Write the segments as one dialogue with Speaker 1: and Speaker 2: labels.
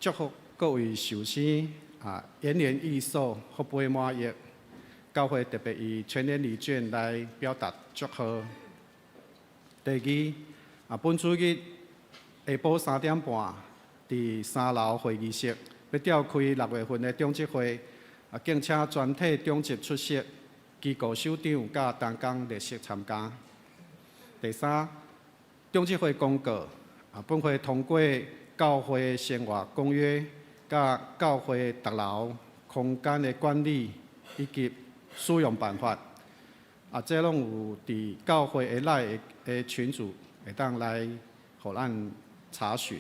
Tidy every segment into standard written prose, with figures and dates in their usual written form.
Speaker 1: 祝福各位壽星啊，延年益壽，福杯滿溢。教會特別以全聯禮券來表達祝賀。第二，啊，本主日下晡3點半，佇三樓會議室欲召開六月份的長執會，啊，敬請全體長執出席，機構首長佮同工列席參加。第三，長執會公告，啊，本會通過教會生活公約，佮教會大樓空間的管理以及使用辦法，啊，這攏有佇教會的 LINE 的群組會當來予咱查詢。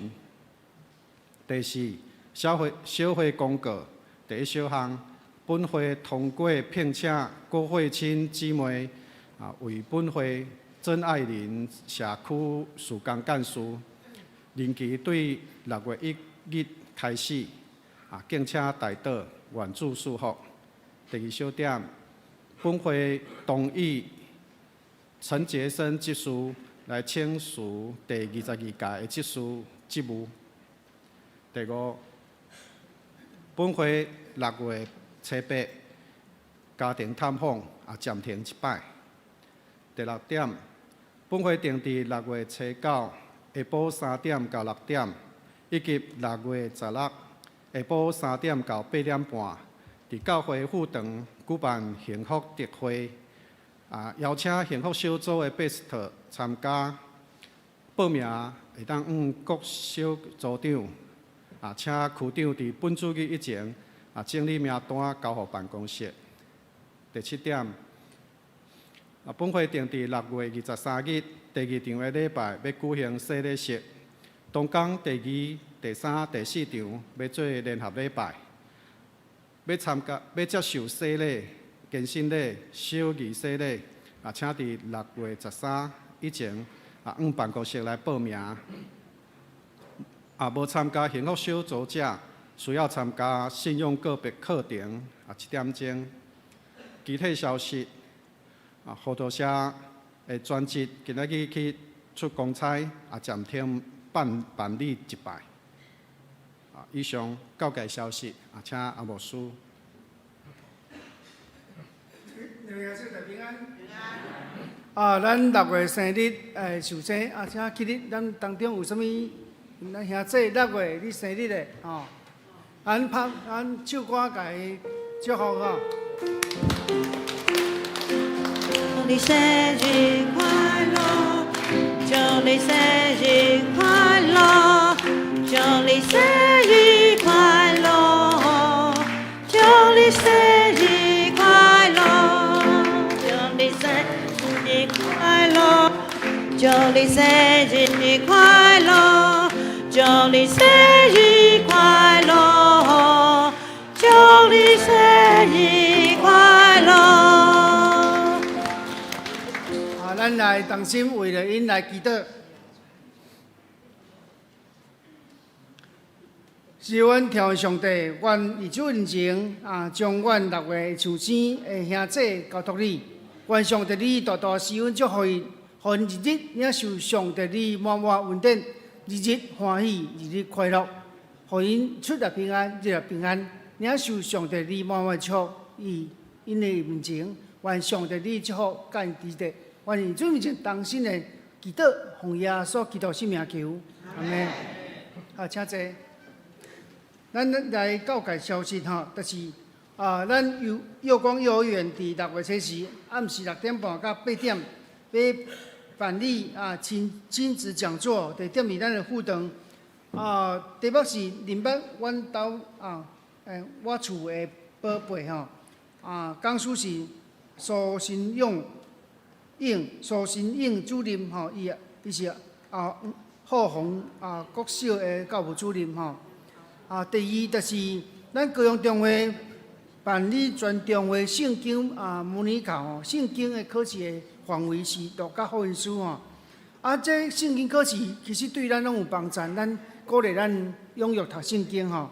Speaker 1: 第四，小會小會公告，第一小項，本會通過聘請郭慧清姊妹啊，為本會曾愛玲社區事工幹事，任期對6月1日開始，啊，敬請代禱，願主賜福。第二小點，本會同意陳傑森執事來請辭第22屆的執事職務。第五，本會六月初八家庭探訪啊暫停一擺。第六點，本會定佇六月初九下晡3點到6點，以及6月16下晡3點到8點半，佇教會副堂舉辦幸福特會，啊，邀請幸福小組的 pastor 參加。報名會當向各小組長，啊，請區長佇本主日以前啊整理名單交予辦公室。第七點，啊，本會定佇6月23日第二場的禮拜欲舉行洗禮式，同工第二、第三、第四場欲做聯合禮拜，欲參加、欲接受洗禮、堅振禮、小儀洗禮，啊，請佇六月十三以前啊，向辦公室來報名。啊，無參加幸福小組者，需要參加信用個別課程啊，1點鐘。其他消息，啊，輔導社的專職今仔日去出公差，啊，暫停辦辦理一擺。啊，以上教界消息，啊，請阿牧師。
Speaker 2: 平安。啊，咱六月生日壽星，啊，請起立，咱當中有啥物？咱兄姊六月你生日的吼，咱拍咱唱歌共伊祝福吼。
Speaker 3: 祝你生日快樂，祝你生日快樂，祝你生日快樂，祝你生日快樂，祝你生日快樂，祝你生日快樂，祝你生日快樂，祝你生日快樂。
Speaker 2: 啊，咱來同心為著𪜶來祈禱。是阮天父上帝，願以主恩情啊，將阮六月壽星的兄姊交託你。願上帝你大大施恩祝福伊，予𪜶日日領受上帝你滿滿恩典，日日歡喜，日日快樂，予𪜶出入平安，日入平安，領受上帝你滿滿祝福，伊𪜶的面前，願上帝你祝福佮𪜶佇咧，願以主面前同心的祈禱，奉耶穌基督聖名求，阿們。好，請坐。咱來教界消息吼，就是啊，咱幼幼光幼兒園佇六月初四暗時6點半到8點，欲辦理啊親親子講座，地點佇咱的副堂。啊，題目是認捌阮兜啊，我厝的寶貝吼。啊，講師是蘇新勇勇蘇新勇主任吼，伊啊，伊是啊後鴻啊國小的教務主任吼。啊，第二就是咱高雄中會辦理全中會聖經啊模擬考吼，聖經的考試的範圍是路加福音書吼。啊，這聖經考試其實對咱攏有幫助，咱鼓勵咱踴躍讀聖經吼。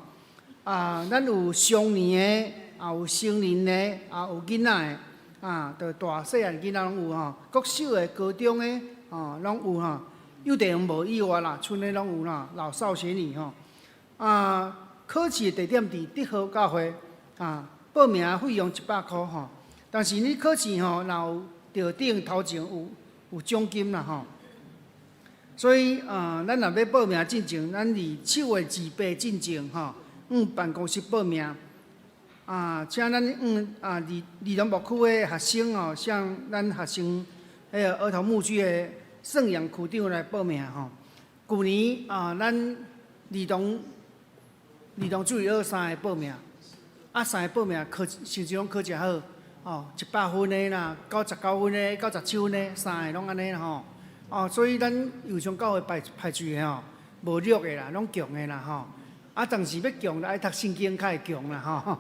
Speaker 2: 啊，咱有成年的，也有成人的，也有囡仔的，啊，就大細漢囡仔攏有吼。國小的、高中的，吼，攏有吼。幼稚園無以外啦，賰的攏有啦，老少咸宜吼。啊，考試的地點佇德和教會啊，報名費用100箍吼。但是你考試吼，若有得頂頭前有獎金啦吼。所以啊，咱若欲報名進前，咱佇7月28進前吼，往辦公室報名。啊，請咱往啊兒童牧區的學生吼，向咱學生彼个兒童牧區的盛陽區長來報名吼。舊年啊，咱兒童主日學三个報名，啊三个報名考成績攏考誠好，哦，100分的啦，99分的，97分的，三個攏按呢吼。哦，所以咱右上教會派派出的吼，無弱的啦，攏強的啦吼。啊，但是欲強，就愛讀聖經較會強啦吼。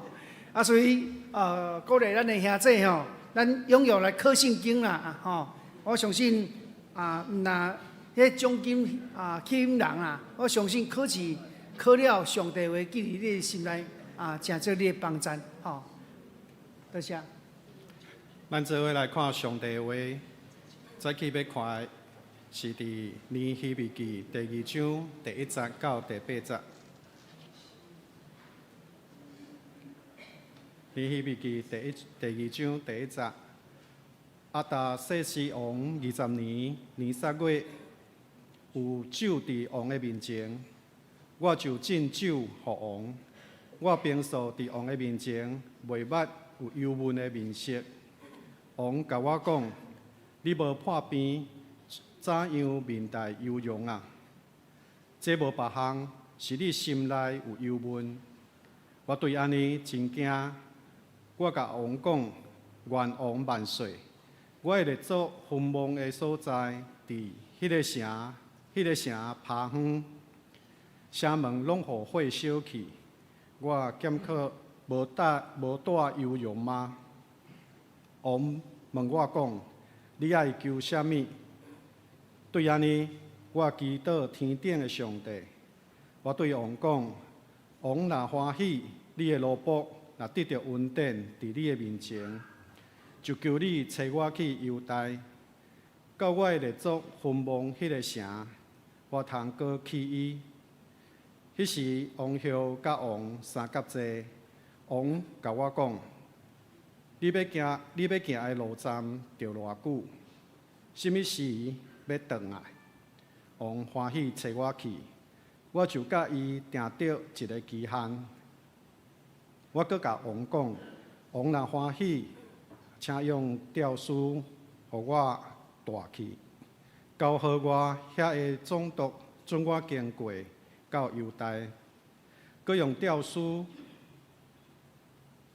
Speaker 2: 啊，所以鼓勵咱的兄弟吼，咱踴躍來考聖經啦吼。我相信啊，毋但彼獎金啊吸引人啦，我相信考試考了，上帝會記佇你的心內啊，成做你的幫贊吼。多謝。
Speaker 1: 咱做伙來看上帝話，早起欲看的是佇尼希米記第二章第一節到第八節。尼希米記第二章第一節，亞達薛西王20年尼散月，有酒佇王的面前，我就進酒予王。我平素佇王的面前，袂捌有憂悶的面色。王共我講：你無破病，怎樣面帶憂容啊？這無別項，是你心內有憂悶。我對按呢真驚。我共王講：願王萬歲！我的列祖墳墓的所在，佇彼个城拍遠，城門攏予火燒去。我敢閣無帶憂容嗎？王問我講：你愛求啥物？對按呢，我祈禱天頂的上帝。我對王講：王若歡喜，你的奴僕若得著恩典佇你的面前，就求你差我去猶大，到我的列祖墳墓彼个城，我通閣起伊。彼時，王后佮王相佮坐，王共我講：你欲行的路站著偌久？啥物時欲轉來？王歡喜差我去，我就佮伊訂著一个期限。我閣共王講：王若歡喜，請用詔書予我帶去，交予我遐个總督准我經過到猶大，閣用詔書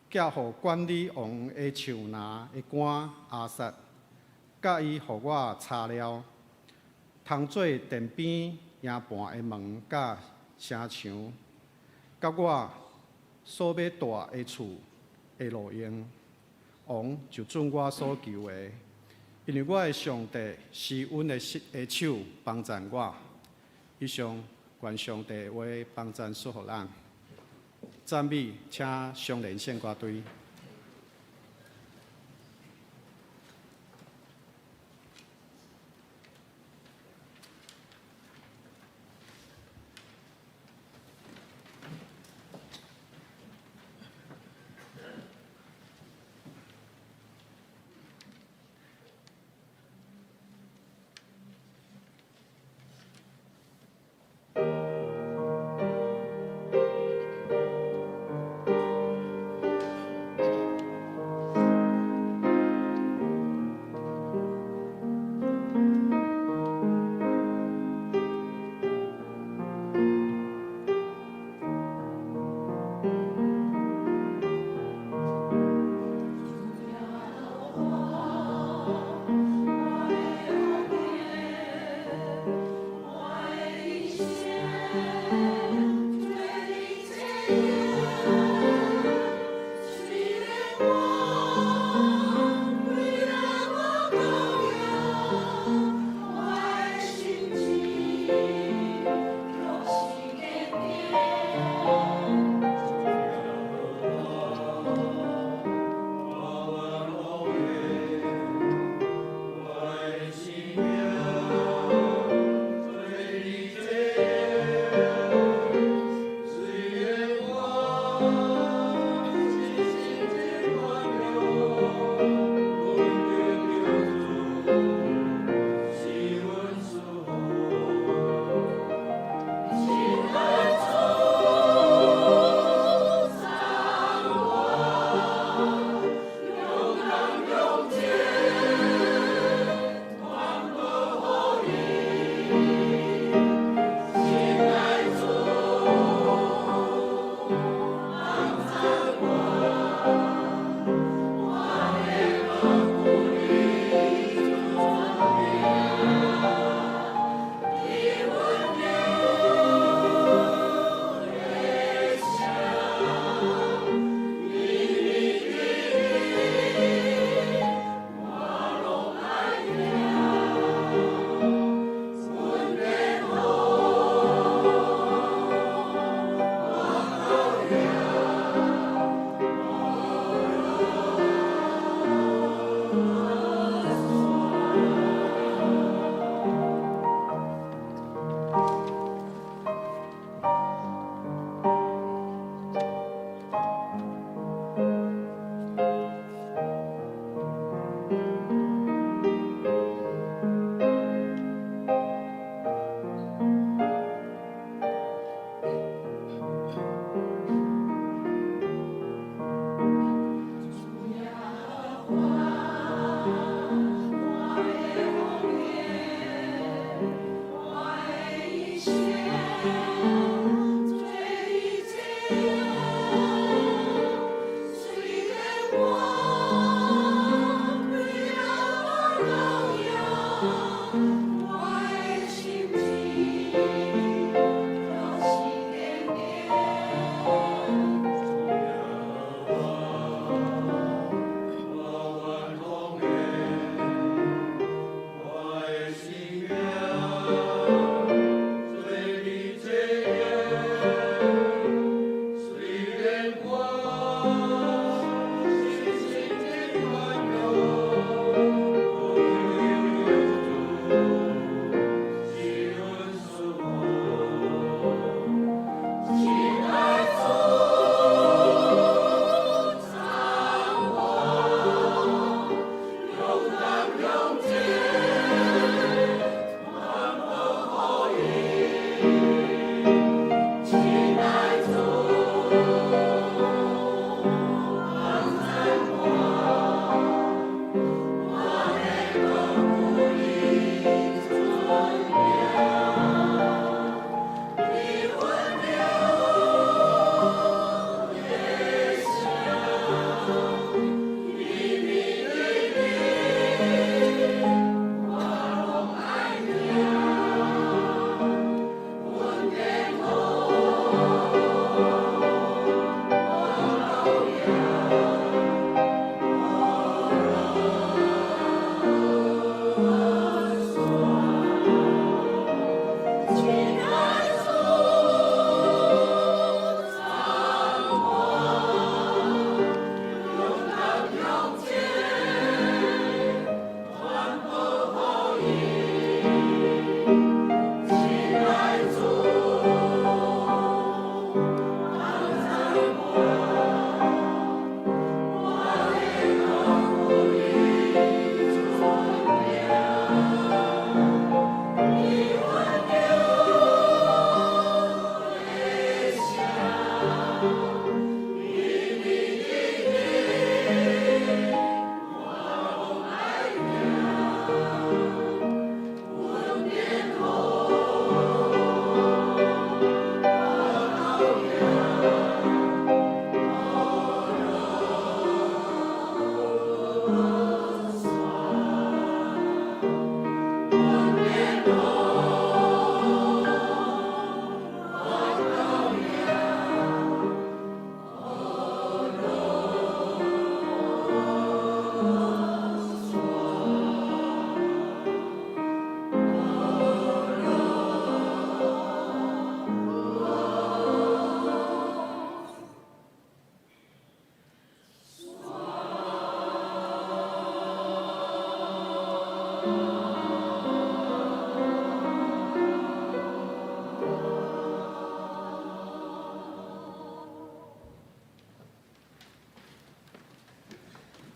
Speaker 1: 寄予管理王的樹籃的官亞薩，佮伊予我查了，通做殿邊營盤的門佮城牆，佮我所欲蹛的厝的路用。王就准我所求的，因為我的上帝施恩的手幫贊我。以上，願上帝的話幫贊祝福咱。讚美，請雙聯聖歌隊。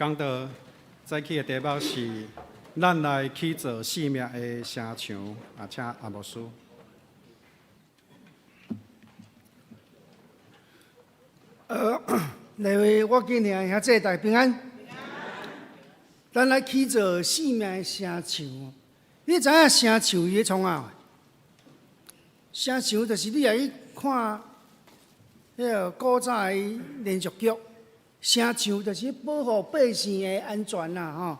Speaker 1: 講道早起的題目是咱來起造生命的城牆。啊，請阿牧師。
Speaker 2: 來位我敬聽兄姊大家平安。咱來起造生命的城牆。你知影城牆伊咧創啥？城牆就是你若去看彼个古早的連續劇，城牆就是保護百姓的安全啦，吼。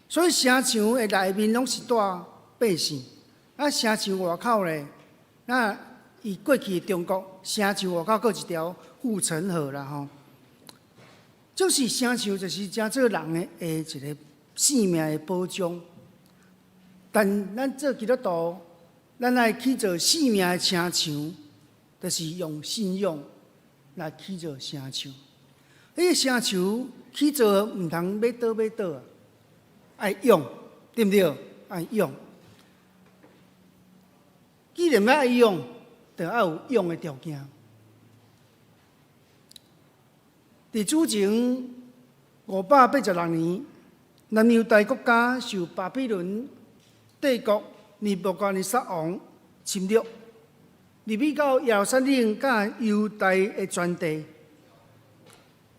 Speaker 2: 所以城牆的內面攏是住百姓，啊，城牆外口咧，那伊過去的中國城牆外口閣一條護城河啦，吼。就是城牆，就是成做人的一個性命的保障。但咱做基督徒，咱愛起造生命的城牆，就是用信仰來起造城牆。彼個城牆起造毋通欲倒欲倒啊，愛用，對毋對？愛用。既然欲愛用，就愛有用的條件。佇主前586年，南猶大國家受巴比倫帝國尼布甲尼撒王侵略，入去到耶路撒冷佮猶大的全地。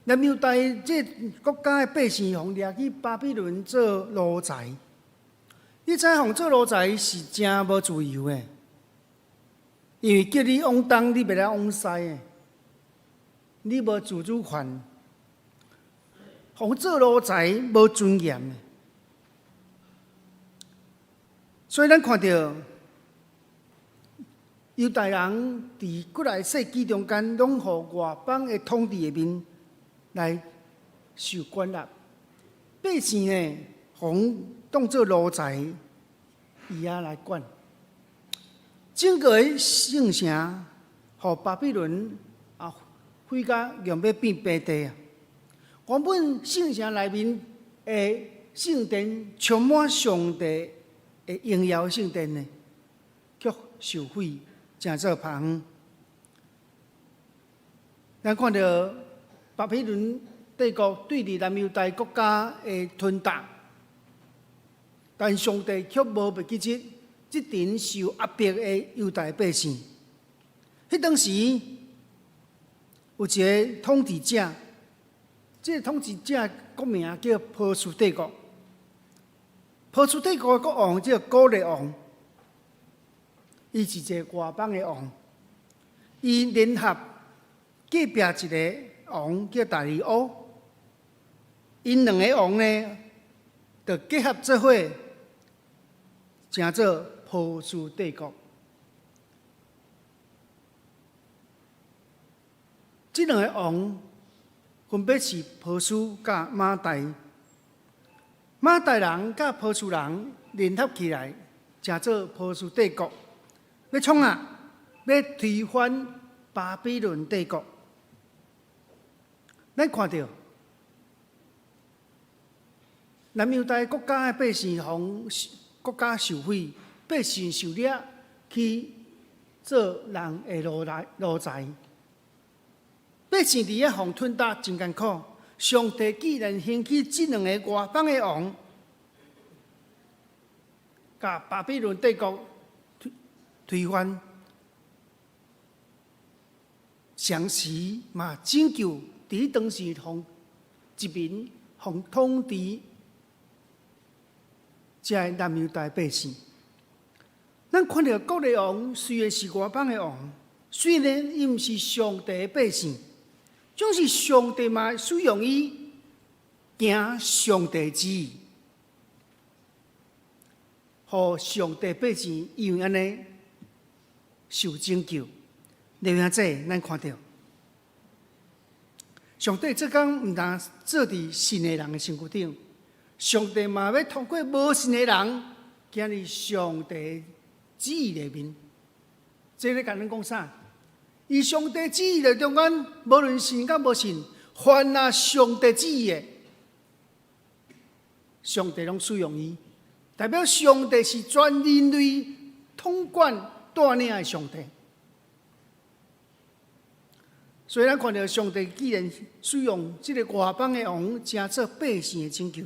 Speaker 2: 南猶大這國家的百姓，予掠去巴比倫做奴才。你知影予做奴才是誠無自由的，因為叫你往東，你袂使往西的。你無自主權，予做奴才無尊嚴的，所以咱看著猶大人佇幾个世紀中間，攏予外邦的統治的面來受管轄。百姓呢，予當做奴才，伊仔來管。整個聖城，予巴比倫啊毀甲用欲變平地啊！原本聖城內面的聖殿充滿上帝的榮耀聖殿呢，卻受毀，成做棚。咱看著巴比倫帝國對佇南猶大國家的吞併，但上帝卻無袂記這這陣受壓迫的猶大百姓。彼當時有一个統治者，這个統治者國名叫波斯帝國。波斯帝國的國王叫古列王，伊是一个外邦的王，伊聯合隔壁一个王叫大利烏，𪜶兩个王呢，就結合做伙，成做波斯帝國。這兩个王分別是波斯佮瑪代，瑪代人佮波斯人聯合起來，成做波斯帝國。欲創啥？欲推翻巴比倫帝國。咱看著南猶大國家的百姓，予國家受毀，百姓受掠去做人的奴來奴才。百姓佇遐予吞打真艱苦。上帝既然興起這兩个外邦的王，共巴比倫帝國推推翻，同時嘛拯救佇當時予殖民、予統治這个南猶大百姓。咱看著古列王雖然是外邦的王，雖然伊毋是上帝的百姓，總是上帝嘛使用伊行上帝旨意，予上帝百姓因為按呢受拯救。弟兄姊妹，咱看著上帝做工毋但做佇信的人的身軀頂，上帝嘛欲透過無信的人，行佇上帝旨意內面。這咧共咱講啥？伊上帝旨意的中間，無論信佮無信，凡若上帝旨意的，上帝攏使用伊，代表上帝是全人類統管帶領的上帝。所以咱看著上帝既然使用這个外邦的王，成做百姓的拯救。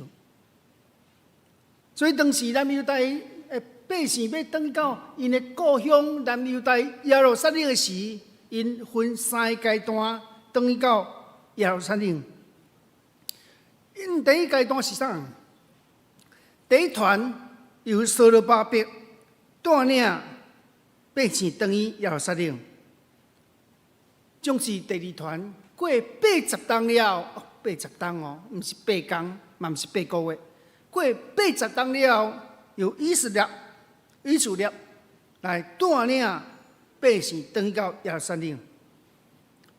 Speaker 2: 所以當時南猶大的百姓欲轉到𪜶的故鄉南猶大耶路撒冷的時，𪜶分三个階段轉去到耶路撒冷。𪜶第一階段是啥？第一團由所羅巴伯帶領百姓轉去耶路撒冷。總是第二團過80冬了後，80冬哦，毋是8工，嘛毋是8個月。過80冬了後，由以斯拉來帶領百姓轉到耶路撒冷。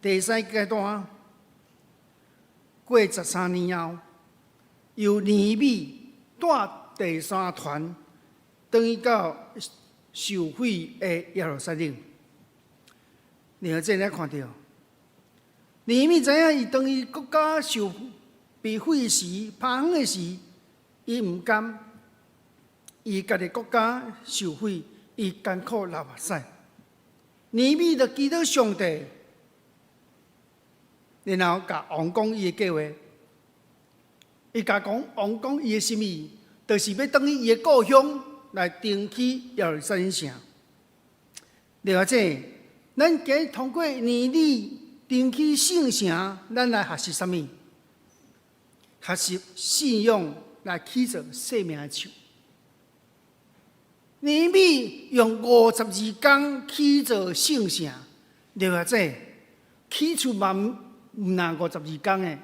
Speaker 2: 第三階段過13年後，由尼希米帶第三團轉去到受毀的耶路撒冷。然後這咱看著，尼希米知影伊當伊國家受被毀時、拍毀的時，伊毋甘，伊家己國家受毀，伊艱苦流目屎。尼希米就祈禱上帝，然後共王講伊的計劃，伊共講王講伊的心意，就是欲轉去伊的故鄉來重起耶路撒冷城。另外這，咱今日通過尼希米重起聖城，咱來學習啥物？學習信仰來起造生命的樹。尼希米用52工起造聖城，另外這起厝嘛毋若52工的。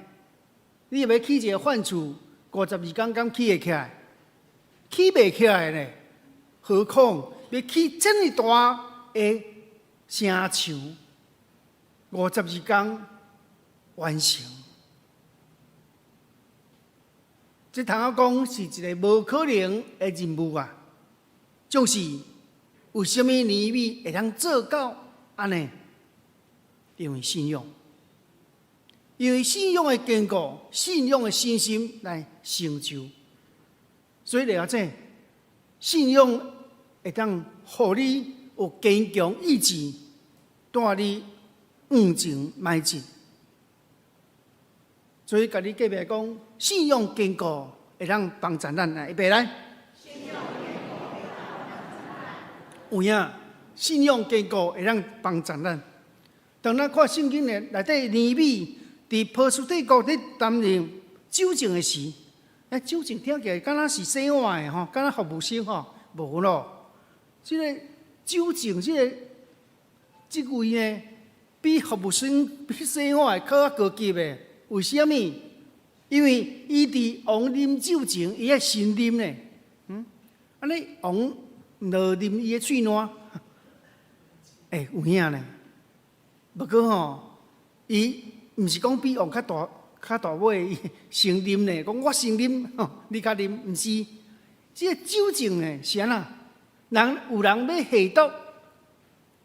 Speaker 2: 你欲起一个飯厝，52工敢起會起來？起袂起來呢？何況欲起這麼大的城牆，52工完成。這通仔講是一个無可能的任務啊！就是為啥物尼希米會當做到按呢？因為信仰，因為信仰的堅固，信仰的信心來成就。所以了解，信仰會當予你有堅強意志，帶你向前邁進。所以，共你隔壁講，信仰堅固會當幫助咱來，預備來。有影，信仰堅固會當幫助咱。當咱看聖經的內底，尼希米佇波斯帝國咧擔任酒政的時，欸，酒政聽起來敢若是洗碗的吼，敢若服務生吼，無咯。這个酒政這个職位呢，比服務生、比洗碗的閣較高級的。為啥物？因為伊佇王啉酒前，伊愛先啉呢。按呢王就啉伊的喙瀾，欸，有影呢。不過吼，伊毋是講比王較大、較大尾，伊先啉呢。講我先啉，你較啉，毋是。這個酒政呢是按怎？人有人欲下毒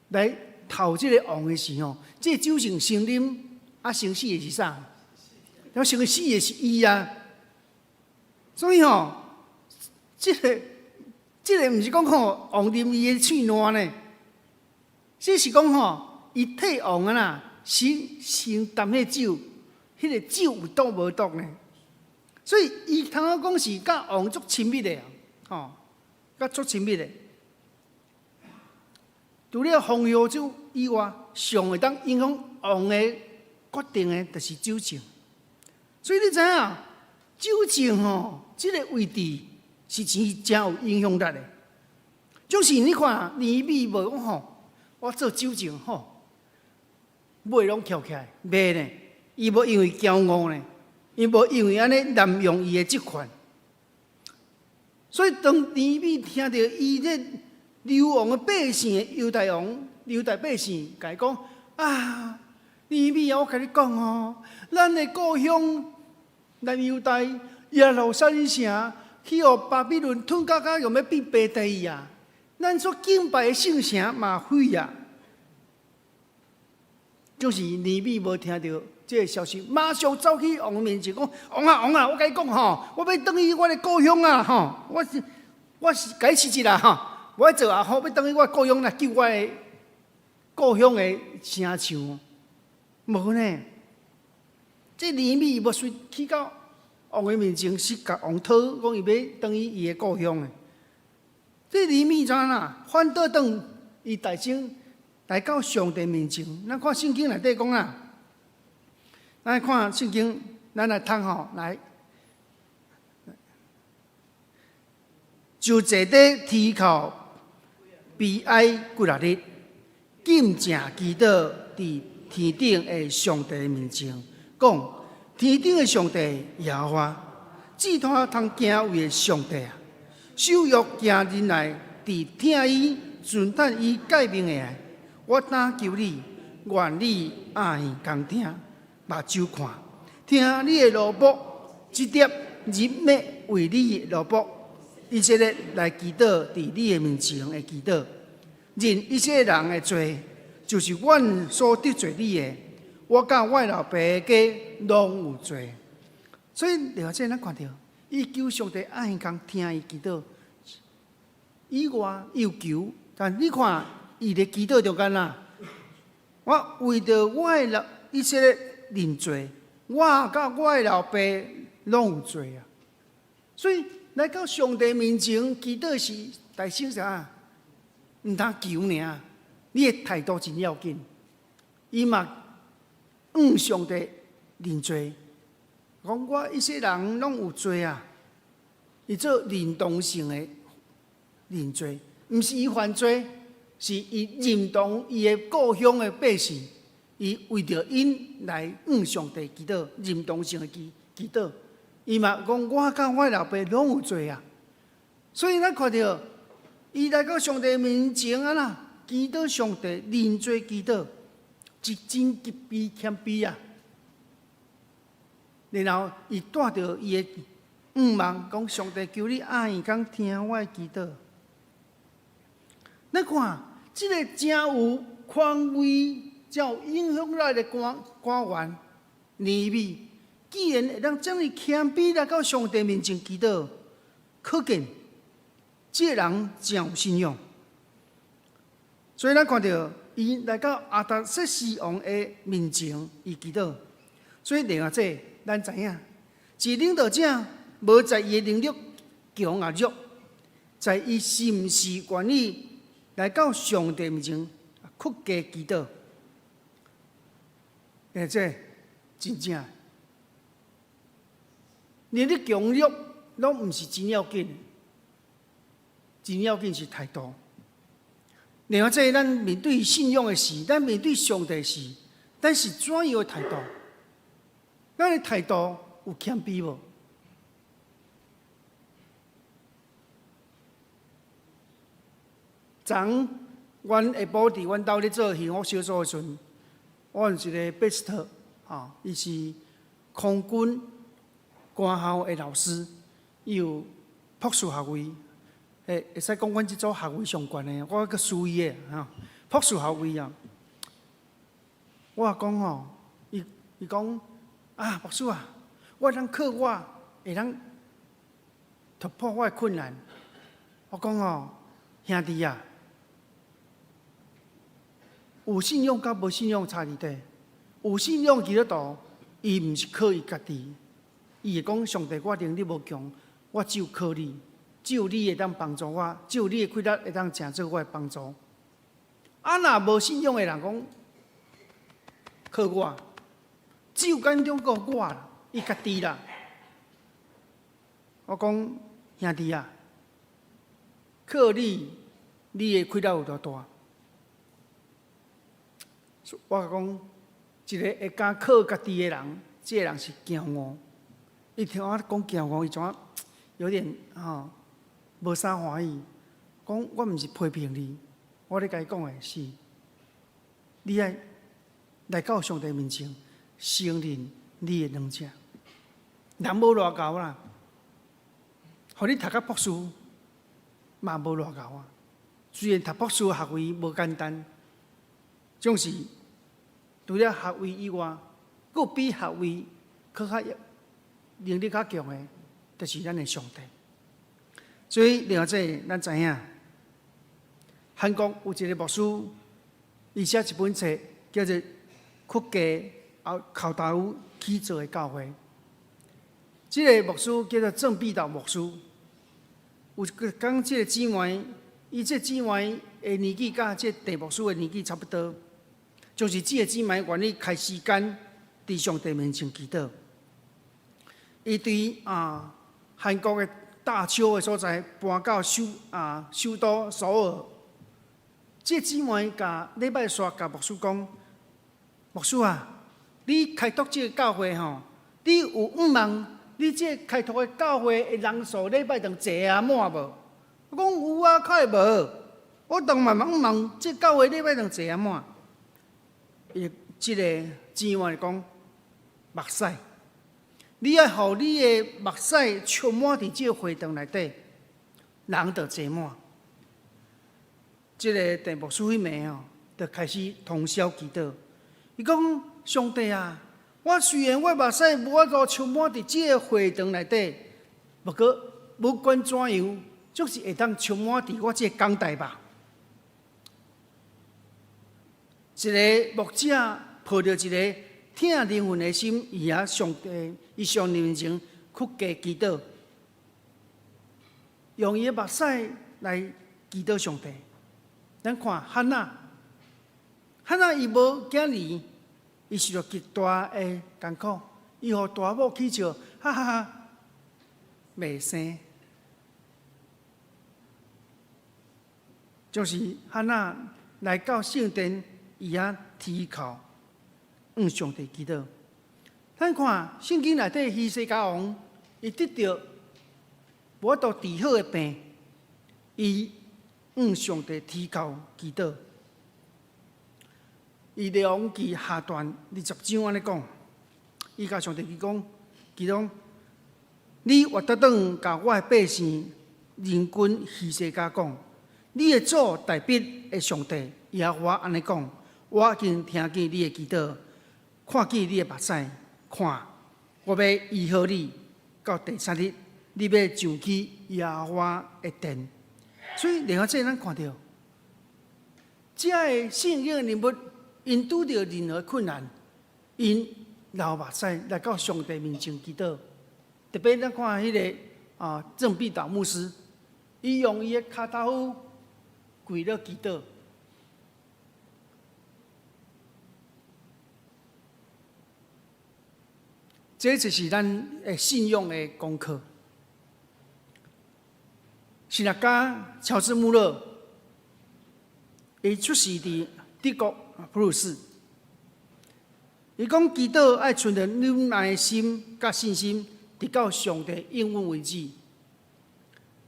Speaker 2: 來投這个王的時候，這個酒政先啉，啊，先死的是啥？然後先死的是伊啊。所以吼，這个毋是講吼王啉伊的喙瀾呢，這是講吼，伊替王啊啦，先先斟彼酒，彼个酒有毒無毒呢？所以伊通仔講是佮王足親密的，吼，佮足親密的。除了風雨酒以外，上會當影響王的決定的，就是酒政。所以你知影，酒政吼，這个位置是真誠有影響力的。就是你看，尼希米無講吼，我做酒政吼，尾攏翹起來，袂呢？伊無因為驕傲呢，伊無因為按呢濫用伊的職權。所以當尼希米聽著伊這流亡的百姓，猶大王、猶大百姓，共伊講啊，尼希米啊，我共你講哦，咱的故鄉，咱猶大耶路撒冷城，去予巴比倫吞甲甲欲欲變白地啊！咱所敬拜的聖城嘛毀啊！就是尼希米無聽著這个消息，馬上走去王面前講：王啊王啊，我共你講吼，我欲轉去我的故鄉啊吼，我是共你辭職啦吼，我欲做阿好，欲轉去我故鄉來救我的故鄉的城牆。無呢。這尼希米無隨去到王的面前，是共王討講伊欲轉去伊的故鄉的。這尼希米怎啊？反倒轉伊大聲來到上帝面前。咱看聖經內底講啊，咱來看聖經，咱來讀吼來。就坐佇天口悲哀幾若日，禁食祈禱佇天頂的上帝面前，講：天頂的上帝耶和華，至大通敬畏的上帝啊！守約行仁愛，佇疼伊、遵行伊誡命的，我懇求你，願你耳恭聽，目睭看，聽你的奴僕，這粒入滅為你的奴僕。以色列來祈禱，佇你的面前的祈禱，認以色列人的罪，就是阮所得罪你的。我佮我老爸的家攏有罪，所以了這咱看著，伊求上帝愛講聽伊祈禱，以外又求，但你看伊咧祈禱中間啊，我為著我的老以色列認罪，我佮我的老爸攏有罪啊，所以。來到上帝面前祈禱時，大聲啥？毋通求爾，你的態度真要緊。伊嘛向上帝認罪，講我一世人攏有罪啊！伊做認同性的認罪，毋是伊犯罪，是伊認同伊的故鄉的百姓，伊為著𪜶來向上帝祈禱，認同性的祈禱。伊嘛講，我佮我老爸攏有罪啊！所以咱看著伊來到上帝面前啊啦，祈禱上帝認罪祈禱，是真極卑謙卑啊！然後伊帶著伊的願望，講上帝求你愛講聽我的祈禱。咱看這个誠有權威、誠有影響力的官員尼希米。既然會當遮爾謙卑來到上帝面前祈禱，可見這个人誠有信仰。所以咱看著伊來到亞達薛西王的面前，伊祈禱。所以另外這咱知影，一領導者無在伊的能力強抑弱，在伊是毋是願意來到上帝面前屈膝祈禱。而這真正。能力強弱攏毋是真要緊，真要緊是態度。另外，這咱面對信仰的事，咱面對上帝時，咱是怎樣的態度？咱的態度有謙卑無？昨阮下晡佇阮兜咧做幸福小組的時陣，我有一個 best 吼，伊是空軍。官校的老師，伊有博士學位，會使講阮這組學位上懸的，我閣輸伊的吼。博士學位啊，我講吼，伊講啊，牧師啊，我會當靠我會當突破我的困難。我講吼，兄弟啊，有信仰佮無信仰差佇佗？有信仰基督徒，伊毋是靠伊家己。伊會講：上帝，我能力無強，我只有靠你，只有你會當幫助我，只有你的氣力會當成做我的幫助。啊，若無信仰的人講靠我，只有敢中靠我啦，伊家己啦。我講兄弟啊，靠你，你的氣力有偌大？我講一個會敢靠家己的人，這個人是驕傲。伊聽我講驕傲，伊怎有點吼無啥歡喜。講我毋是批評你，我咧共伊講的是，你愛來到上帝面前承認你的軟弱，人無偌𠢕啦，予你讀到博士嘛無偌𠢕啊。雖然讀博士學位無簡單，總是除了學位以外，閣有比學位閣較能力較強的，就是咱的上帝。所以，另外這咱知影，韓國有一個牧師，伊寫一本冊叫做《屈膝口頭起做的教會。這个牧師叫做鄭必道牧師。有一工，這个姊妹，伊這姊妹的年紀佮這鄭牧師的年紀差不多，就是這个姊妹願意開時間佇上帝面前祈禱。伊對韓國的大邱的所在搬到首都首爾。這姊妹共禮拜煞共牧師講：牧師啊，你開拓這个教會吼，你有向望？你這開拓的教會的人數禮拜堂坐啊滿無？我講有啊，較會無？我當慢慢問，這教會禮拜堂坐啊滿？伊這个姊妹講目屎，你愛予你的目屎充滿佇這個會堂內底，人就坐滿。這个鄭牧師彼暝哦，就開始通宵祈禱。伊講：上帝啊，我雖然我目屎無法度充滿佇這個會堂內底，不過不管怎樣，總是會當充滿佇我這個講台吧。一个牧者抱著一个疼靈魂的心，伊遐上帝，伊上帝面前屈膝祈禱，用伊的目屎來祈禱上帝。咱看漢娜，漢娜伊無囝兒，伊受著極大的艱苦，伊予大某起笑，哈哈哈，袂生。就是漢娜來到聖殿，伊遐低頭向上帝祈禱。咱看聖經內底希西家王，伊得著無法度治好的病，伊向上帝低頭祈禱。伊列王記下段20章按呢講，伊共上帝講，祈禱，你活得轉共我的百姓人君希西家講，你的祖大衛的上帝耶和華按呢講，我已經聽見你的祈禱，看見你的目屎，看，我欲醫好你，到第三日，你欲上去耶和華的殿。所以，另外這咱看著，這个聖經的人物，𪜶拄著任何困難，𪜶流目屎來到上帝面前祈禱。特別咱看彼个鄭必道牧師，伊用伊的跤頭跪咧祈禱。這就是咱的信仰的功課。神學家喬治穆勒，伊出世佇德國普魯士。伊講祈禱愛存著忍耐的心佮信心，直到上帝應允為止。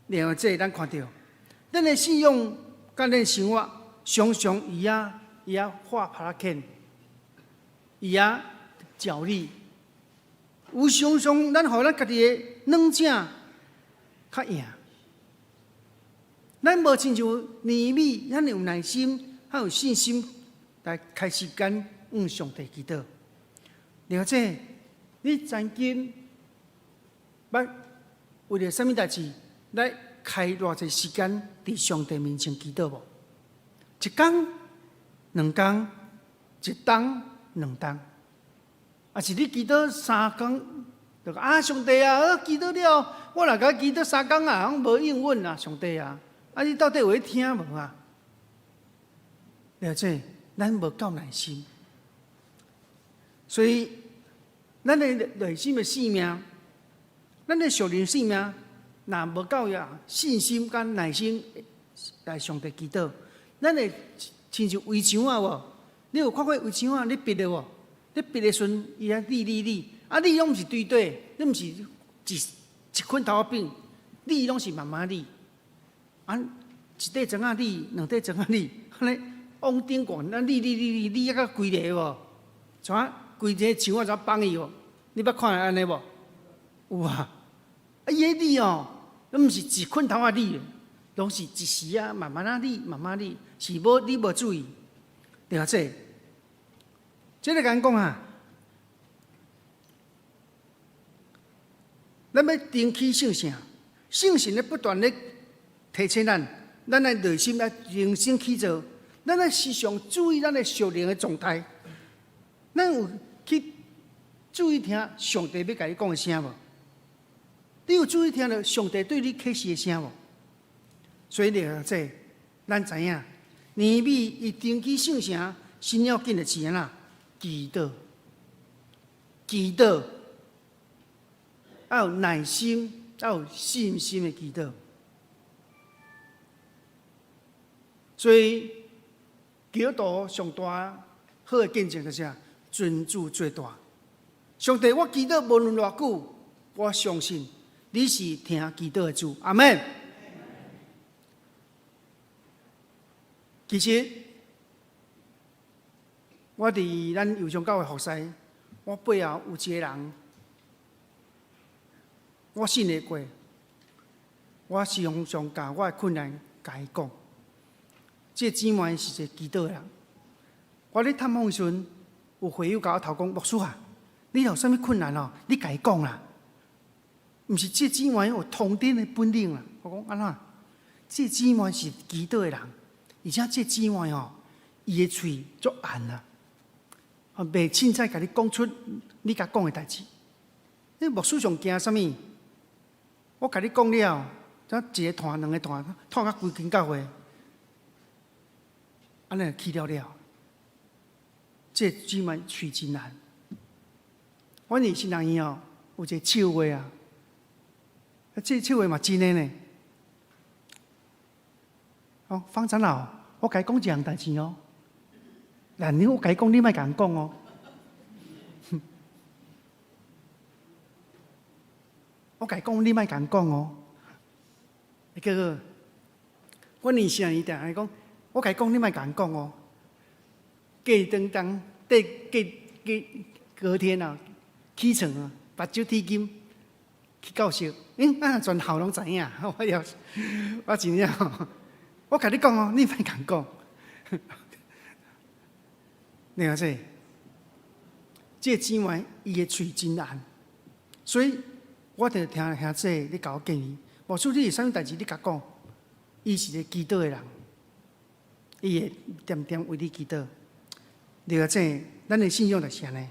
Speaker 2: 另外，這咱看著，咱的信仰佮咱生活常常伊遐畫拍仔伊遐角力。有常常咱予咱家己的軟正較贏。咱無親像尼希米遐爾有耐心，還有信心來開時間向上帝祈禱。了解，你曾經捌為著啥物代誌來開偌濟時間佇上帝面前祈禱無？一工、兩工、一冬、兩冬，抑是你祈禱三工，就講啊上帝啊，祈禱了，我若共祈禱三工啊，攏無應允啊，上帝啊！啊！你到底有咧聽無啊？了解，咱無夠耐心，所以咱的內心的生命，咱的屬靈生命，若無夠呀信心佮耐心來上帝祈禱，咱會親像圍牆仔無？你有看過圍牆仔？你逼的無？你逼的時陣，伊遐膩膩膩，啊！膩攏毋是堆底，你毋是一一捆頭仔餅，膩攏是慢慢膩。啊，一塊磚仔膩，兩塊磚仔膩，按呢往頂懸，咱膩膩膩膩膩啊到規个無？怎規个牆仔怎綁伊無？你捌看按呢無？有啊！啊，伊彼膩哦，攏毋是一捆頭仔膩，攏是一時仔慢慢仔膩，慢慢膩，是無你無注意，對啊，這這個共講啊，咱欲重啟聖城，聖神咧不斷咧提醒咱，咱的內心愛重新起造，咱愛時常注意咱的屬靈的狀態。咱有去注意聽上帝欲共你講的聲無？你有注意聽著上帝對你啟示的聲無？所以你這咱知影，尼米伊登去聖城，先要緊的是按怎？祈禱，祈禱，要有耐心，要有信心的祈禱。所以基督徒上大好的見證就是啥？尊主最大。上帝，我祈禱無論偌久，我相信你是聽祈禱的主。阿門。其實我佇咱右上教會服侍，我背後有一個人，我信得過，我常常共我的困難共伊講。這個姊妹是一個祈禱的人。我咧探訪的時陣，有會友共我頭講，牧師啊，你有啥物困難哦？你共伊講啦。毋是這個姊妹有通天的本領啦。我講按怎？這個姊妹是祈禱的人，而且這個姊妹哦，伊的喙足硬啊，袂凊彩共你講出你共講的代誌。你牧師上驚啥物？我共你講了，這一個團、兩個團，團到規間教會。按呢去了了，這個姊妹喙真硬。阮佇新人院哦，有一個笑話啊，這個笑話嘛真的呢。哦，方長老，我共你講一項代誌哦。嗱，你我共你講，你莫共人講哦。我共你講，你莫共人講哦。結果，阮佇新人院定定講。我共你講，你莫共人講哦。隔當當，隔隔隔隔天啊，起床啊，目睭鐵金去教室，啊，全校攏知影。我要，我真正，我共你講哦，你莫共人講。你看這，這個姊妹伊的喙真硬，所以我就聽兄姊你共我建議，牧師你有啥物代誌你共講，伊是一個祈禱的人。伊會恬恬為你祈禱。你話這，咱的信仰就是按呢。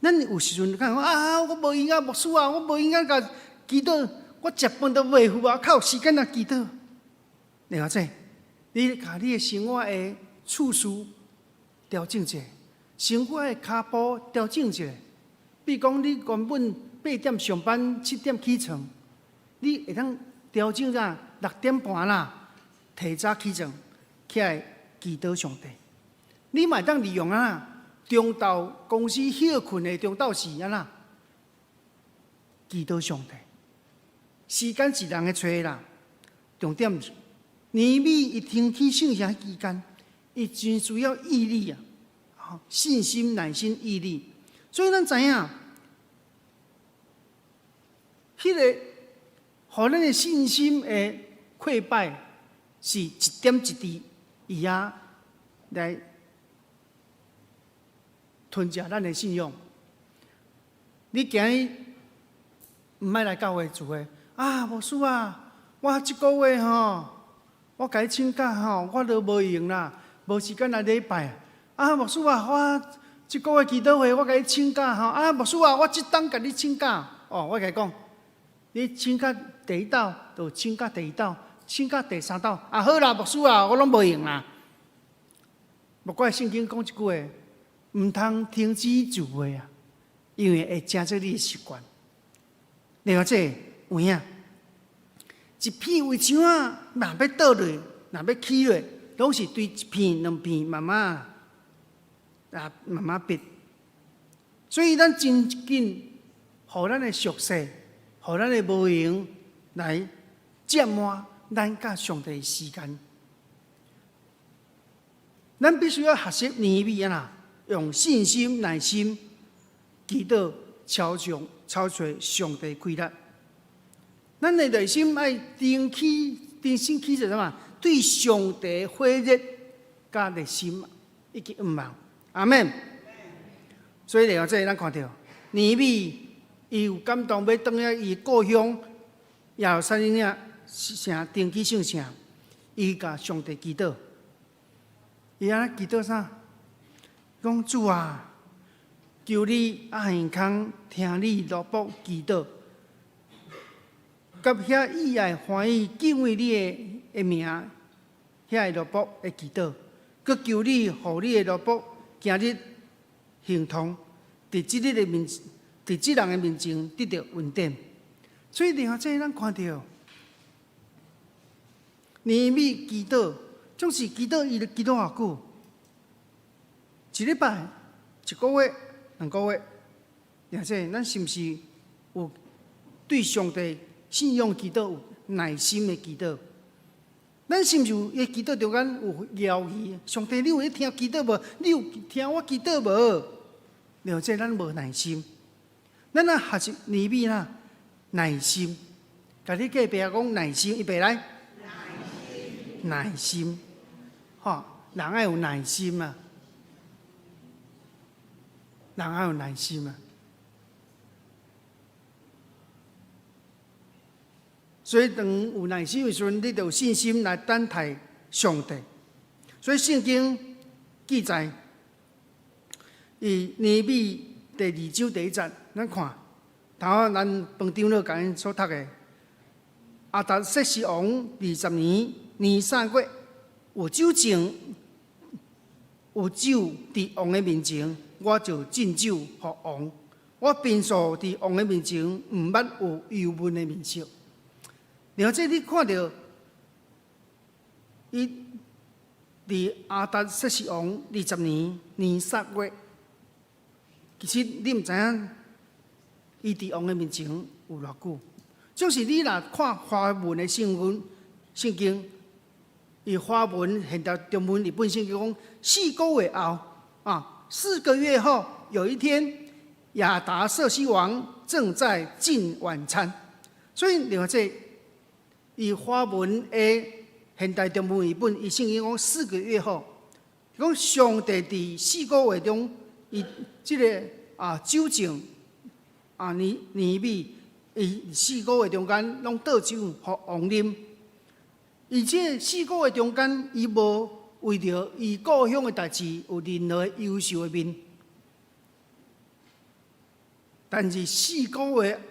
Speaker 2: 咱有時陣講啊，我無閒啊，牧師啊，我無閒啊，共祈禱，我食飯都袂赴啊，較有時間來祈禱。你話這，你共你的生活的次序調整一下，生活的跤步調整一下。比如講，你原本8點上班，7點起床，你會當調整啥？6點半啦，提早起床起來。祈禱上帝，你嘛會當利用啊，中晝公司歇睏的中晝時按怎？祈禱上帝，時間是人會揣的啦。重點是，尼米伊登去聖城期間，伊真需要毅力啊，信心、耐心、毅力。所以咱知影，彼個予咱的信心的潰敗，是一點一滴。伊仔來吞食咱的信仰。你今日毋愛來教會聚會啊？牧師啊，我這個月吼，我共你請假吼，我都無閒啦，無時間來禮拜。啊，牧師啊，我這個月祈禱會我共你請假吼。啊，牧師啊，我這冬共你請假。哦，我共你講，你請假第一晝，就請假第二晝。請假第三晝，啊好啦，牧師啊，我攏無閒啦。莫怪聖經講一句話，毋通停止聚會啊，因為會成做你的習慣。另外這個有影，一片圍牆仔，若欲倒落，若欲起落，攏是對一片、兩片慢慢啊，慢慢逼。所以咱真緊，予咱的俗世，予咱的無閒來佔滿咱佮上帝的時間。咱必須要學習尼米啊，用信心、耐心祈禱，超上超揣上帝氣力。咱的內心愛定起、定心起做啥物？對上帝火熱佮熱心以及向望。阿們。所以來這咱看著尼米，伊有感動欲轉去伊故鄉耶路撒冷城登去聖城，伊共上帝祈禱。伊按呢祈禱啥？講主啊，求你阿現康聽你奴僕祈禱，佮遐意愛歡喜敬畏你的名，遐个奴僕的祈禱，閣求你予你的奴僕今日亨通，佇這人的面前得著恩典。所以另外這咱看著，尼希米祈禱，總是祈禱，伊祈禱偌久？一禮拜、一個月、2個月，而且咱是毋是有對上帝信仰祈禱有耐心的祈禱？咱是毋是有佇祈禱中間有猶豫？上帝，你有咧聽祈禱無？你有聽我祈禱無？了解咱無耐心，咱若學習尼希米啦，耐心。共你隔壁講耐心，預備來。耐心，吼，人愛有耐心啊！人愛有耐心啊！所以當有耐心的時陣，你就有信心來等待上帝。所以聖經記載，佇尼希米第二章第一節，咱看，頭仔咱彭長老共𪜶所讀的，亞達薛西王20年尼散月，有酒醮，有酒佇王的面前，我就進酒予王。我平素佇王的面前，毋捌有憂悶的面色。然後這你看著，伊佇亞達薛西王二十年尼散月，其實你毋知影，伊佇王的面前有偌久。就是你若看華文的聖文聖經，伊華文現代中文譯本聖經講四個月後啊，四個月後有一天，亞達薛西王正在進晚餐。所以另外這伊華文的現代中文譯本，伊聖經講四個月後，講上帝佇四個月中，伊這个啊酒醮啊尼尼希米，伊四個月中間攏倒酒予王啉。而且四個月中間，伊無為著伊故鄉的代誌有任何憂愁的面。但是四個月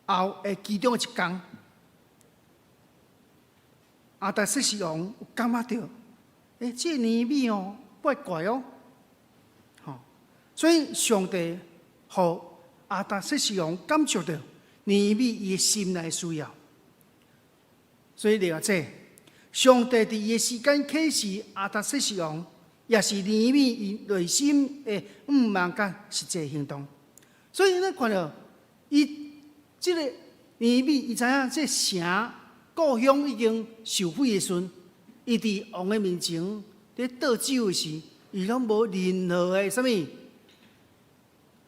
Speaker 2: 後的其中一工，亞達薛西王有感覺著，這個尼希米哦，怪怪哦，吼，所以上帝予亞達薛西王感受著尼希米伊的心內需要，所以了解上帝佇伊的時間啟示亞達薛西王，也是尼希米伊內心的向望佮實際行動。所以咱看著伊這個尼希米，伊知影這城故鄉已經受毀的時陣，伊佇王的面前佇倒酒的時，伊攏無任何的啥物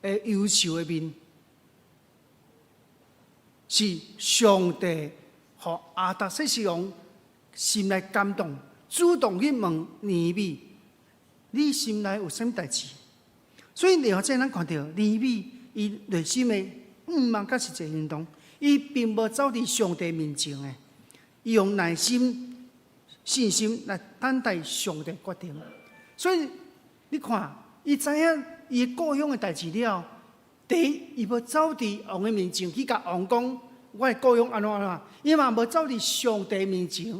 Speaker 2: 的憂愁的面，是上帝予亞達薛西王心內感動，主動去問尼希米：你心內有啥物代誌？所以，然後這咱看著尼希米伊內心的向望佮實際行動，伊並無走佇上帝面前的，伊用耐心、信心來等待上帝決定。所以你看，伊知影伊故鄉的代誌了，第一，伊無走佇王的面前去共王講，我的故鄉按怎按怎，伊嘛無走佇上帝面前。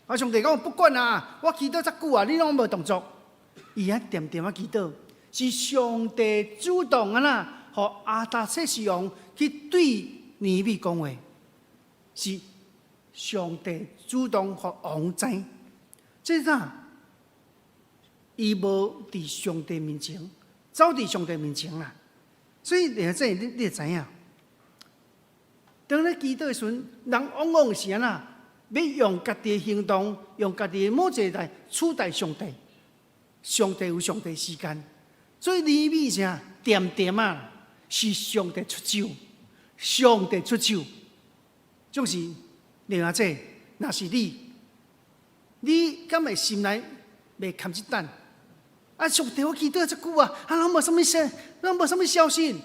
Speaker 2: 啊！上帝講不管啊，我祈禱遮久啊，你攏無動作。伊遐恬恬仔祈禱，是上帝主動按怎，予亞達薛西王去對尼希米講話，是上帝主動予王知。這啥？伊無佇上帝面前，走佇上帝面前啦。所以，這你會知影，當咧祈禱的時陣，人往往是按怎？欲用家己的行動，用家己的某一個來取代上帝。上帝有上帝時間，所以尼希米啥恬恬仔，是上帝出手，上帝出手，總是另外這，若是你，你敢會心內袂堪這等？啊，上帝，我祈禱遮久啊，啊，攏無啥物消，攏無啥物消息，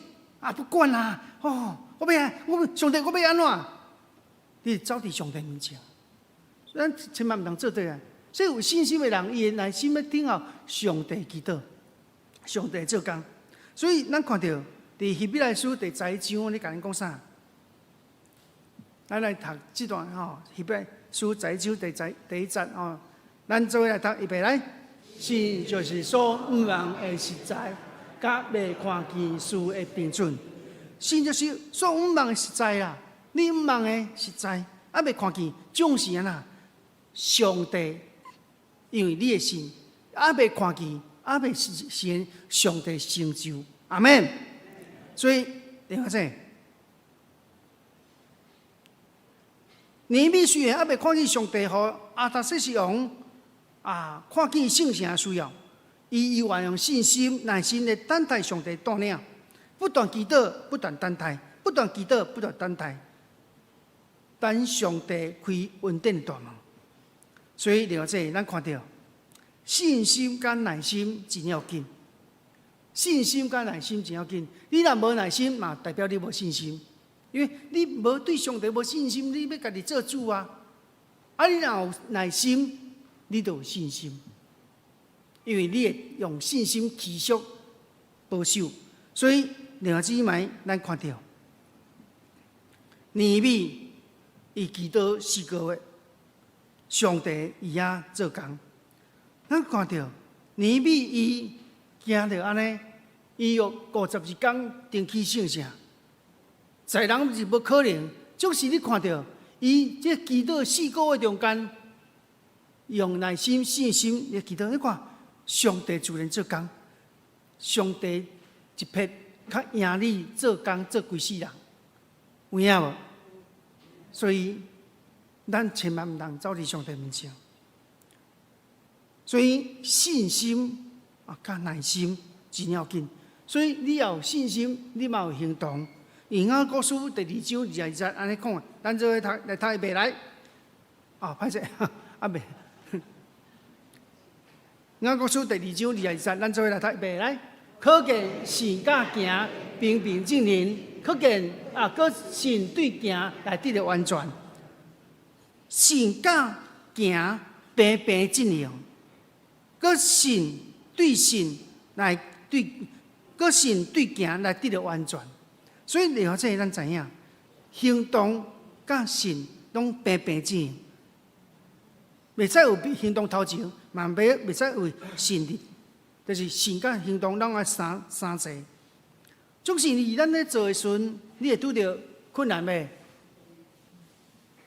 Speaker 2: 啊，不管啦，哦，我欲，我上帝，我欲按怎？你走佇上帝面前。咱千萬毋通做對啊！所以有信心的人，伊的內心欲等候上帝祈禱，上帝做工。所以咱看著佇希伯來書第十一章，你共𪜶講啥？咱來讀這段吼，希伯來書十一章第一節吼，咱做伙來讀，預備來。信就是所向望的實在，佮未看見事的憑準。信就是所向望的實在啦，你向望的實在，猶未看見，總是按怎？上帝因為你的信，猶未看見，猶未實現上帝成就。阿門。所以，點解？尼米雖然猶未看見上帝予亞達薛西王啊，看見聖城的需要，伊猶原用信心、耐心來等待上帝帶領，不斷祈禱，不斷等待，不斷祈禱，不斷等待，等上帝開恩典的大門。所以，了解咱看著信心佮耐心真要緊。信心佮耐心真要緊。你若無耐心，嘛代表你無信心，因為你無對上帝無信心，你欲家己做主啊！啊，你若有耐心，你就有信心，因為你會用信心持續保守。所以，兩姊妹，咱看著尼米伊祈禱四個月，上帝伊也做工。咱看著尼米伊行著按呢，伊用52工重起聖城，在人是無可能。就是你看著伊這祈禱四個月中間，用耐心、信心來祈禱。你看，上帝自然做工，上帝一撇較贏你做工做規世人，有影無？所以咱千萬毋通走佇上帝面前。所以信心啊，佮耐心真要緊。所以你要有信心，你嘛有行動。雅各書第二章22節按呢講，咱做伙讀來讀預備來。啊，歹勢，啊未。雅各書第二章22節，咱做伙來讀預備來。可見信佮行平平進行，可見啊，閣信對行來得著完全。信佮行平平進行，閣信對信來對，閣信對行來得著完全。所以，了這咱知影，行動佮信攏平平進行，袂使有比行動頭前，嘛袂使有信的，就是信佮行動攏愛相相濟。總是你咱咧做的時陣，你會拄著困難袂？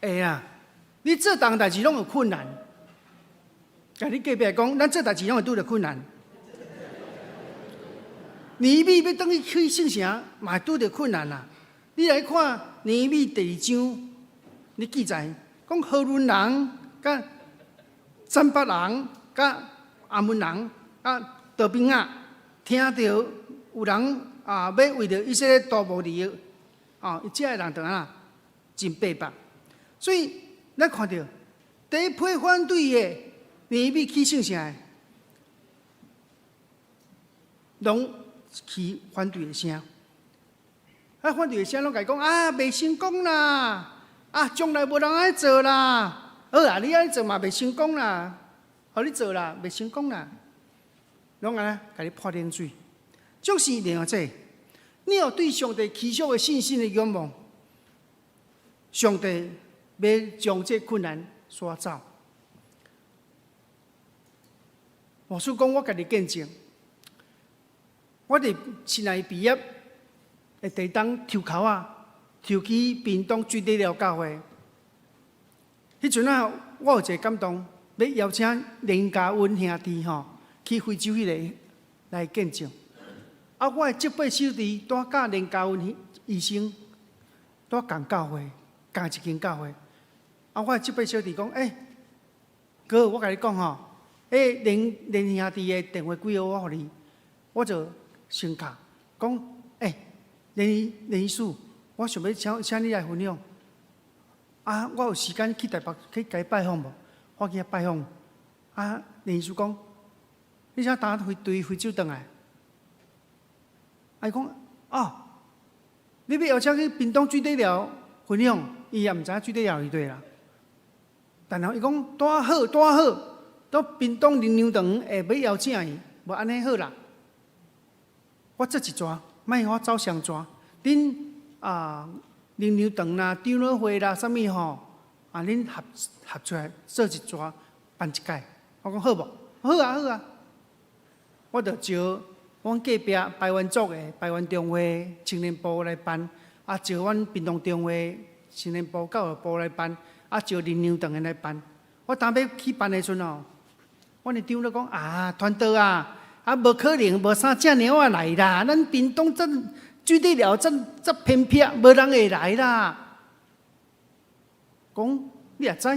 Speaker 2: 會啊！你做逐項代誌攏有困難。共你隔壁講，咱做代誌攏會拄著困難。尼米欲轉去起聖城，嘛會拄著困難啊！你來看尼米第二章，你記載講何倫人、佮贊八人、佮亞捫人、佮多比亞，聽著有人啊，欲為著以色列圖謀利益，啊，這个人就按怎真白目。所以咱看著第一批反對的尼米起聖城的，攏起反對的聲。啊，反對的聲攏共伊講啊，袂成功啦！啊，將來無人愛做啦。好啊，你按呢做嘛袂成功啦，予你做啦，袂成功啦。攏按呢，共你潑冷水。就是另這，你有對上帝持續的信心的仰望，上帝欲將這困難刷走。牧師講，我家己見證，我佇親愛畢業的第冬抽鬮仔，抽去屏東水底寮教會。彼陣啊，我有一個感動，欲邀請連家溫兄弟吼去非洲彼个來見證。啊，我的這輩小弟拄佮連家溫醫生拄仝教會，仝一間教會。啊，我的這輩小弟講，欸，哥，我共你講吼，欸，連連兄弟的電話幾號我予你，我就先敲，講，欸，連連醫師，我想欲請請你來分享。啊，我有時間去台北去共伊拜訪無？我去遐拜訪。啊，連醫師講，你啥當飛對非洲轉來？啊，伊講，哦，你欲邀請去屏東水底寮分享，伊也毋知影水底寮佇佗啦。但係伊講拄好拄好，到屏東林良堂會欲邀請伊，無按呢好啦。我做一逝，莫予我走雙逝。恁啊，靈糧堂啦、長老會啦，啥物吼，啊，恁合合出來做一逝，辦一屆。我講好無？好啊，好啊。我就招阮隔壁排灣族的排灣中會青年部來辦，啊，招阮屏東中會青年部教育部來辦，啊，招靈糧堂的來辦。我當欲去辦的時陣哦，阮的長老講啊，傳道啊，啊，無可能，無啥遮爾仔來啦。咱屏東這水底寮這這偏僻，無人會來啦。講你也知，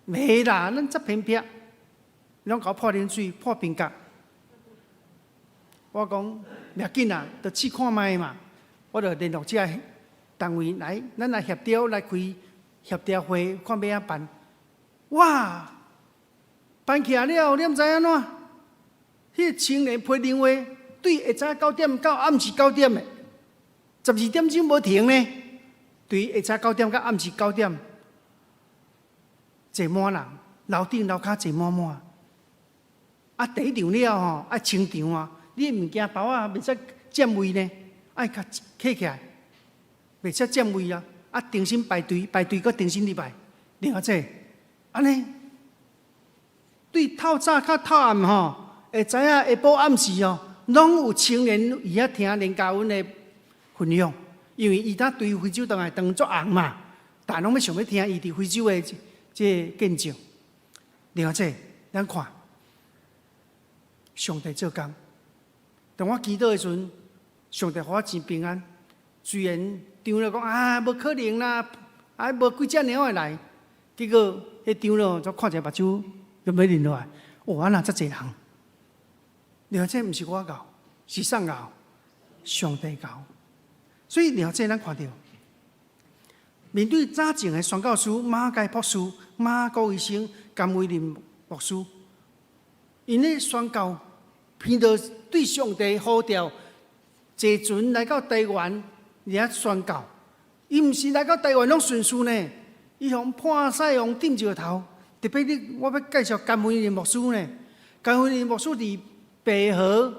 Speaker 2: 袂啦，咱這偏僻，攏共我潑冷水，潑冰角。我講袂要緊啦，就試看覓嘛。我就聯絡這个單位來，咱來協調來開協調會，看欲按怎辦。哇！辦起來了，你毋知按怎？彼个青年培靈會對下早9點到暗時九點的，12點鐘無停呢。對下早九點到暗時九點，坐滿人，樓頂樓跤坐滿滿。啊，第一場了吼，愛清場啊！你的物件包仔袂使佔位呢，愛共起起來，袂使佔位啊！啊，重新排隊，排隊閣重新入來，另外這按呢，對透早到透暗吼，下早啊下晡暗時哦，攏有青年佇遐聽連嘉文的分享，因為伊當對非洲轉來當足紅嘛，大家攏欲想欲聽伊佇非洲的這個見證。另外這，咱看上帝做工。當我祈禱的時陣，上帝予我真平安。雖然長老講啊，無可能啦，啊，無幾隻鳥會來。結果，彼長老就看一下目睭，就欲認落來。哦，啊若遮濟人，另外這毋是我𠢕，是啥𠢕？上帝𠢕。所以，另外這咱看著，面對早前的宣教師馬偕博士、馬高醫生、甘維林牧師，𪜶咧宣教，憑著對上帝呼召，坐船來到台灣，遐宣教。伊毋是來到台灣攏順遂呢，伊予破屎王點一個頭。特別你，我欲介紹甘維林牧師呢。甘維林牧師佇白河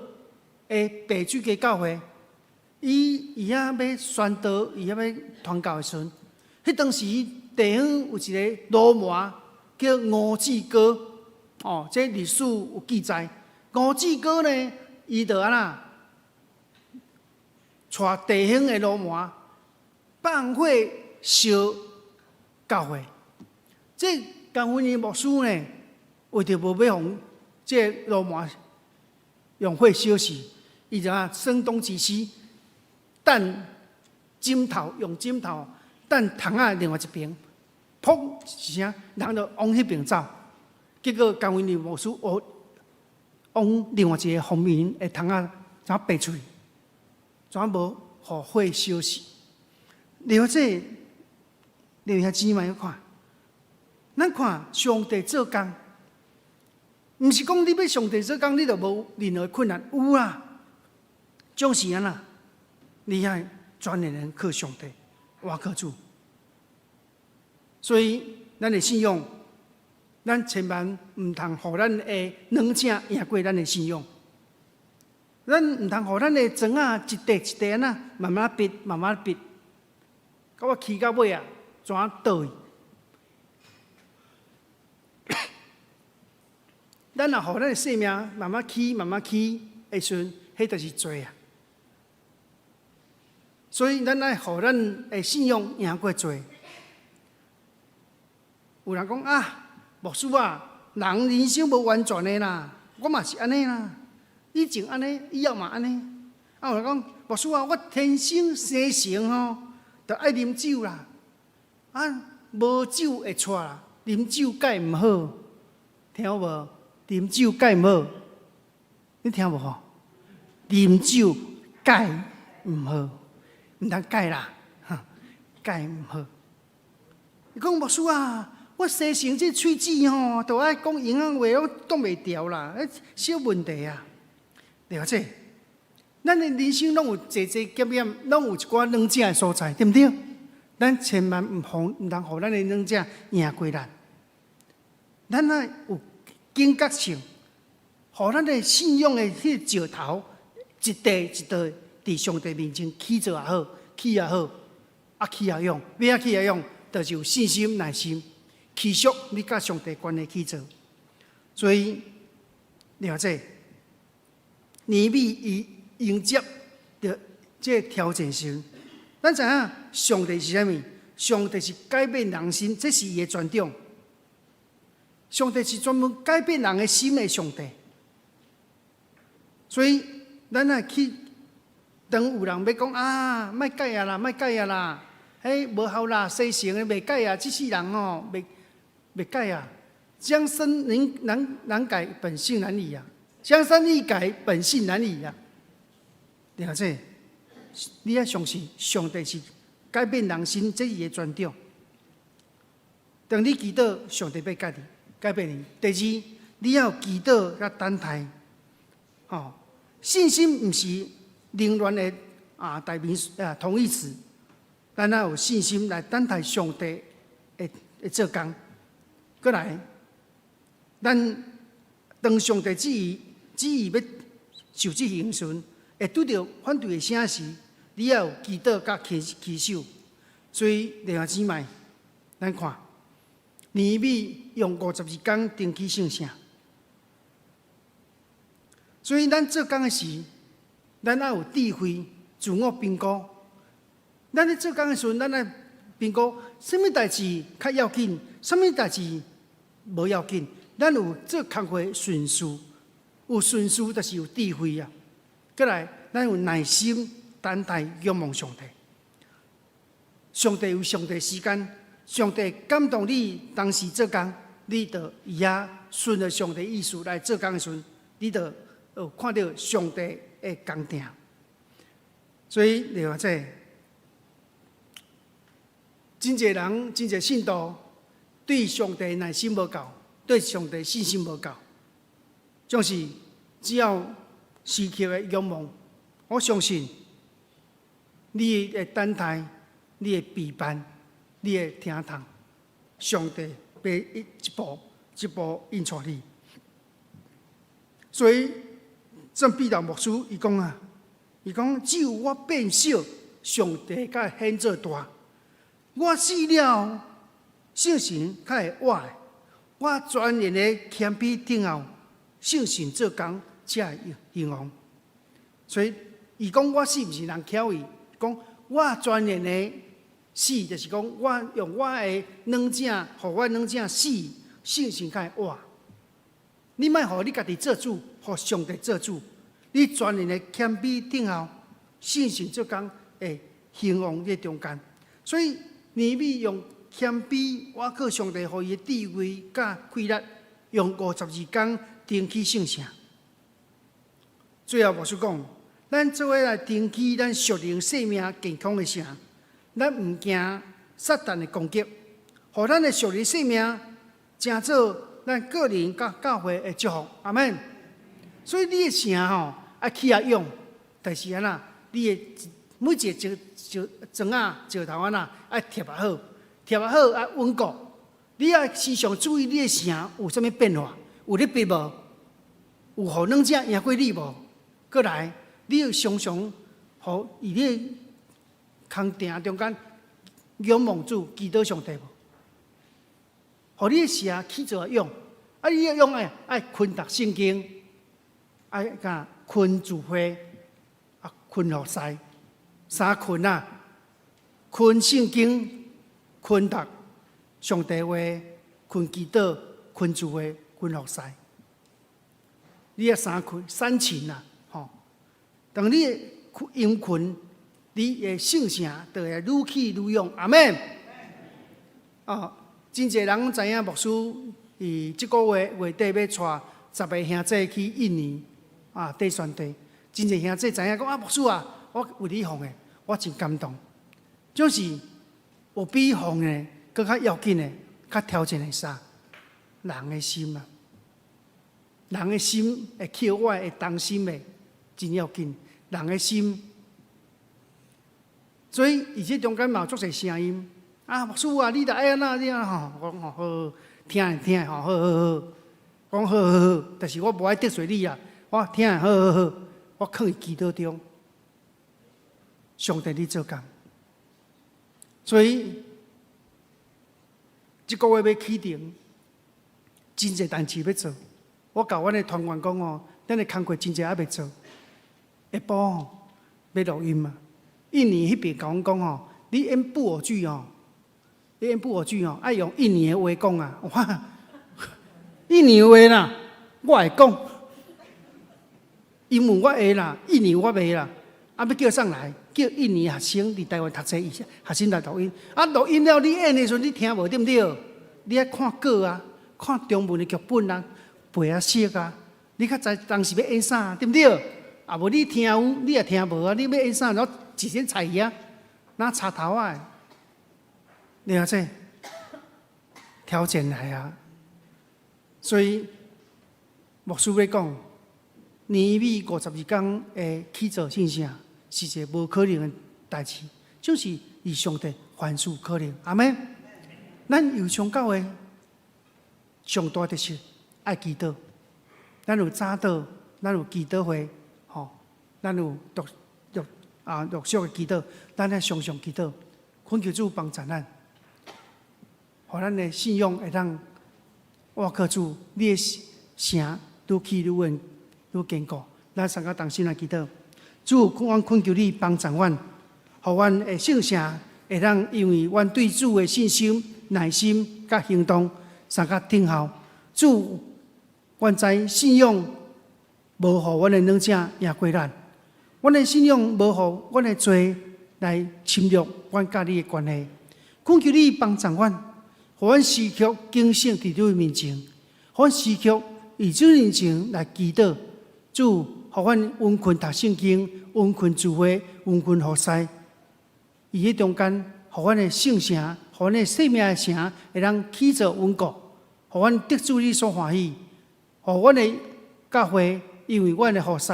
Speaker 2: 的白水溪教會，伊伊遐欲宣道，伊遐欲傳教的時陣，彼當時地方有一個流氓叫吳志哥，哦，這歷史有記載。吳志哥呢，伊就按怎，帶地方的流氓放火燒教會。這甘維林牧師呢，為著無欲予這流氓用火燒死，伊就啊聲東擊西，擲枕頭用枕頭擲窗仔另外一邊，砰一聲，人就往彼邊走。結果甘維林牧師往往另外一個方面的窗仔怎爬出去，怎無予火燒死？了這，弟兄姊妹看，咱看上帝做工，毋是講你欲上帝做工，你就無任何困難。有啊，總是按怎，你愛全然的靠上帝，倚靠主。所以，咱的信仰，咱千萬毋通予咱的軟正贏過咱的信仰。咱毋通予咱的磚仔一塊一塊按怎慢慢逼，慢慢逼，到我起到尾啊，怎倒去？咱若予咱的生命慢慢起，慢慢起的時陣，彼就是罪啊。所以，咱愛予咱的信仰贏過罪。有人講啊，牧師啊，人人生無完全的啦，我嘛是按呢啦，以前按呢，以後嘛按呢。啊，有人講牧師啊，我天生生成吼，就愛啉酒啦，啊，無酒會掣啦，啉酒戒毋好，聽有無？啉酒戒毋好，你聽無吼？啉酒戒毋好，毋通戒啦，戒毋好。伊講牧師啊，我生成這喙齒吼，都愛講營養話，我擋袂牢啦，小問題啊。了解，咱的人生攏有濟濟減減，攏有一寡軟正的所在，對毋對？咱千萬毋通予咱的軟正贏過咱。咱愛有警覺性，予咱的信仰的彼個石頭一塊一塊佇上帝面前起做也好，起也好，啊起也用，欲按怎起也用，就是有信心、耐心，持續你佮上帝關係去做。所以了解，尼米伊迎接著這個挑戰時，咱知影上帝是啥物？上帝是改變人心，這是伊的專長。上帝是專門改變人的心的上帝。所以，咱愛去當有人欲講啊，莫改啊啦，莫改啊啦，彼無效啦，西成的袂改啊，這世人吼，袂改啊。江山難改，本性難移啊！江山易改，本性難移啊！了解？你愛相信上帝是改變人心，這是伊的專長。當你祈禱，上帝欲改你，改變你。第二，你要祈禱佮等待。吼，信心毋是凌亂的啊代名啊同義詞。咱愛有信心來等待上帝的做工。閣來，咱當上帝旨意欲受執行時，會拄著反對的聲時，你要有祈禱佮持守。所以弟兄姊妹，咱看尼米用52工重起聖城。所以咱做工的時，咱愛有智慧，自我評估。咱咧做工的時陣，咱愛評估啥物代誌較要緊，啥物代誌無要緊。咱有做工課順序，有順序就是有智慧啊。閣來，咱有耐心等待仰望上帝。上帝有上帝時間，上帝感動你當時做工，你就佇遐順著上帝意思來做工的時陣，你就有看著上帝的工程。所以，你話這真濟人、真濟信徒對上帝耐心無夠，對上帝信心無夠，總是只要時刻的仰望，我相信你會等待，你會陪伴，你會聽痛，上帝會一步一步引帶你。所以，鄭必道牧師伊講啊，伊講只有我變小，上帝才會顯做大。我死了，聖神才會活。我全然的謙卑等候聖神做工，才會興旺。所以，伊講我死毋是人巧伊，講我全然的死，就是講我用我的軟正，予我軟正死，聖神才會活。你莫予你家己做主，予上帝做主。你全然的謙卑等候聖神做工，會興旺佇中間。所以，尼米用謙卑，倚靠上帝予伊的智慧佮氣力，用52工重起聖城。最後，牧師講，咱做伙來重起咱屬靈生命健康的城，咱毋驚撒旦的攻擊，予咱的屬靈生命成做咱個人佮教會的祝福。阿門。所以你的城吼愛起啊勇，但是按怎，你的每一個石石磚仔、石頭按怎愛疊啊好，疊啊好愛穩固。你愛時常注意你的城有啥物變化，有咧變無？有予軟正贏過你無？閣來，你要常常予佇你的空埕中間仰望主、祈禱上帝無？予你的城起做勇，啊！你的勇愛勤讀聖經，愛佮勤聚會，啊，勤服侍，三勤啊，勤聖經，勤讀上帝話，勤祈禱，勤聚會，勤服侍。你愛三勤三勤啊，吼！當你殷勤，你的聖城就會愈起愈勇。阿門。哦，真濟人知影牧師佇這個月月底欲帶10個兄弟去印尼啊，地宣地。真濟兄弟知影講啊，牧師啊，我為你奉獻，我真感動。總是有比奉獻閣較要緊的、較挑戰的啥？人的心啊，人的心會靠我會忠心的，真要緊。人的心，所以佇這中間嘛有足濟聲音啊，牧師啊，你著愛按怎你按怎吼？我講吼好，聽聽吼，好好好，講好好好，但是我無愛得罪你啊，我聽好好好。我囥佇祈禱中，上帝你做工。所以，這個月欲啟程，真濟代誌欲做。我共阮的團員講哦，咱的工課真濟猶未做，下晡吼欲錄音啊。印尼彼邊共阮講吼，你演布偶劇哦，你演布偶劇哦，愛用印尼的話講啊。哇，印尼話啦，我會講，英文我會啦，印尼我袂啦。啊，欲叫啥人來？叫印尼學生佇台灣讀冊，伊學生來錄音。啊，錄音了，你演的時陣你聽無對毋對？你愛看稿啊，看中文的劇本啊，背啊熟啊，你較知當時欲演啥，對毋對？啊，無你聽有，你也聽無啊？你欲演啥？然後一身菜啊，若插頭仔，你了解？挑戰來啊！所以牧師欲講，年尾52工的起做聖城，是一个無可能的代誌，就是以上帝凡事可能。阿們，咱有宗教會上大特色愛祈禱，咱有早禱，咱有祈禱會，吼，咱有獨獨啊陸續的祈禱，咱愛常常祈禱，懇求主幫助咱，予咱的信仰會當倚靠主，你的城愈起愈穩愈堅固。咱三個同心來祈禱。主，阮懇求你幫助阮，予阮的聖城會當因為阮對主的信心、耐心佮行動，相佮等候。主，阮知信仰無予阮的軟弱贏過咱，阮的信仰無予阮的罪來侵略阮佮你的關係。懇求你幫助阮，予阮時刻警醒佇你面前，予阮時刻佇主面前來祈禱。主，予阮殷勤讀聖經，殷勤聚會，殷勤服侍。伊彼中間，予阮的聖城，予阮的生命的城，會當起做穩固，予阮得主你所歡喜，予阮的教會，因為阮的服侍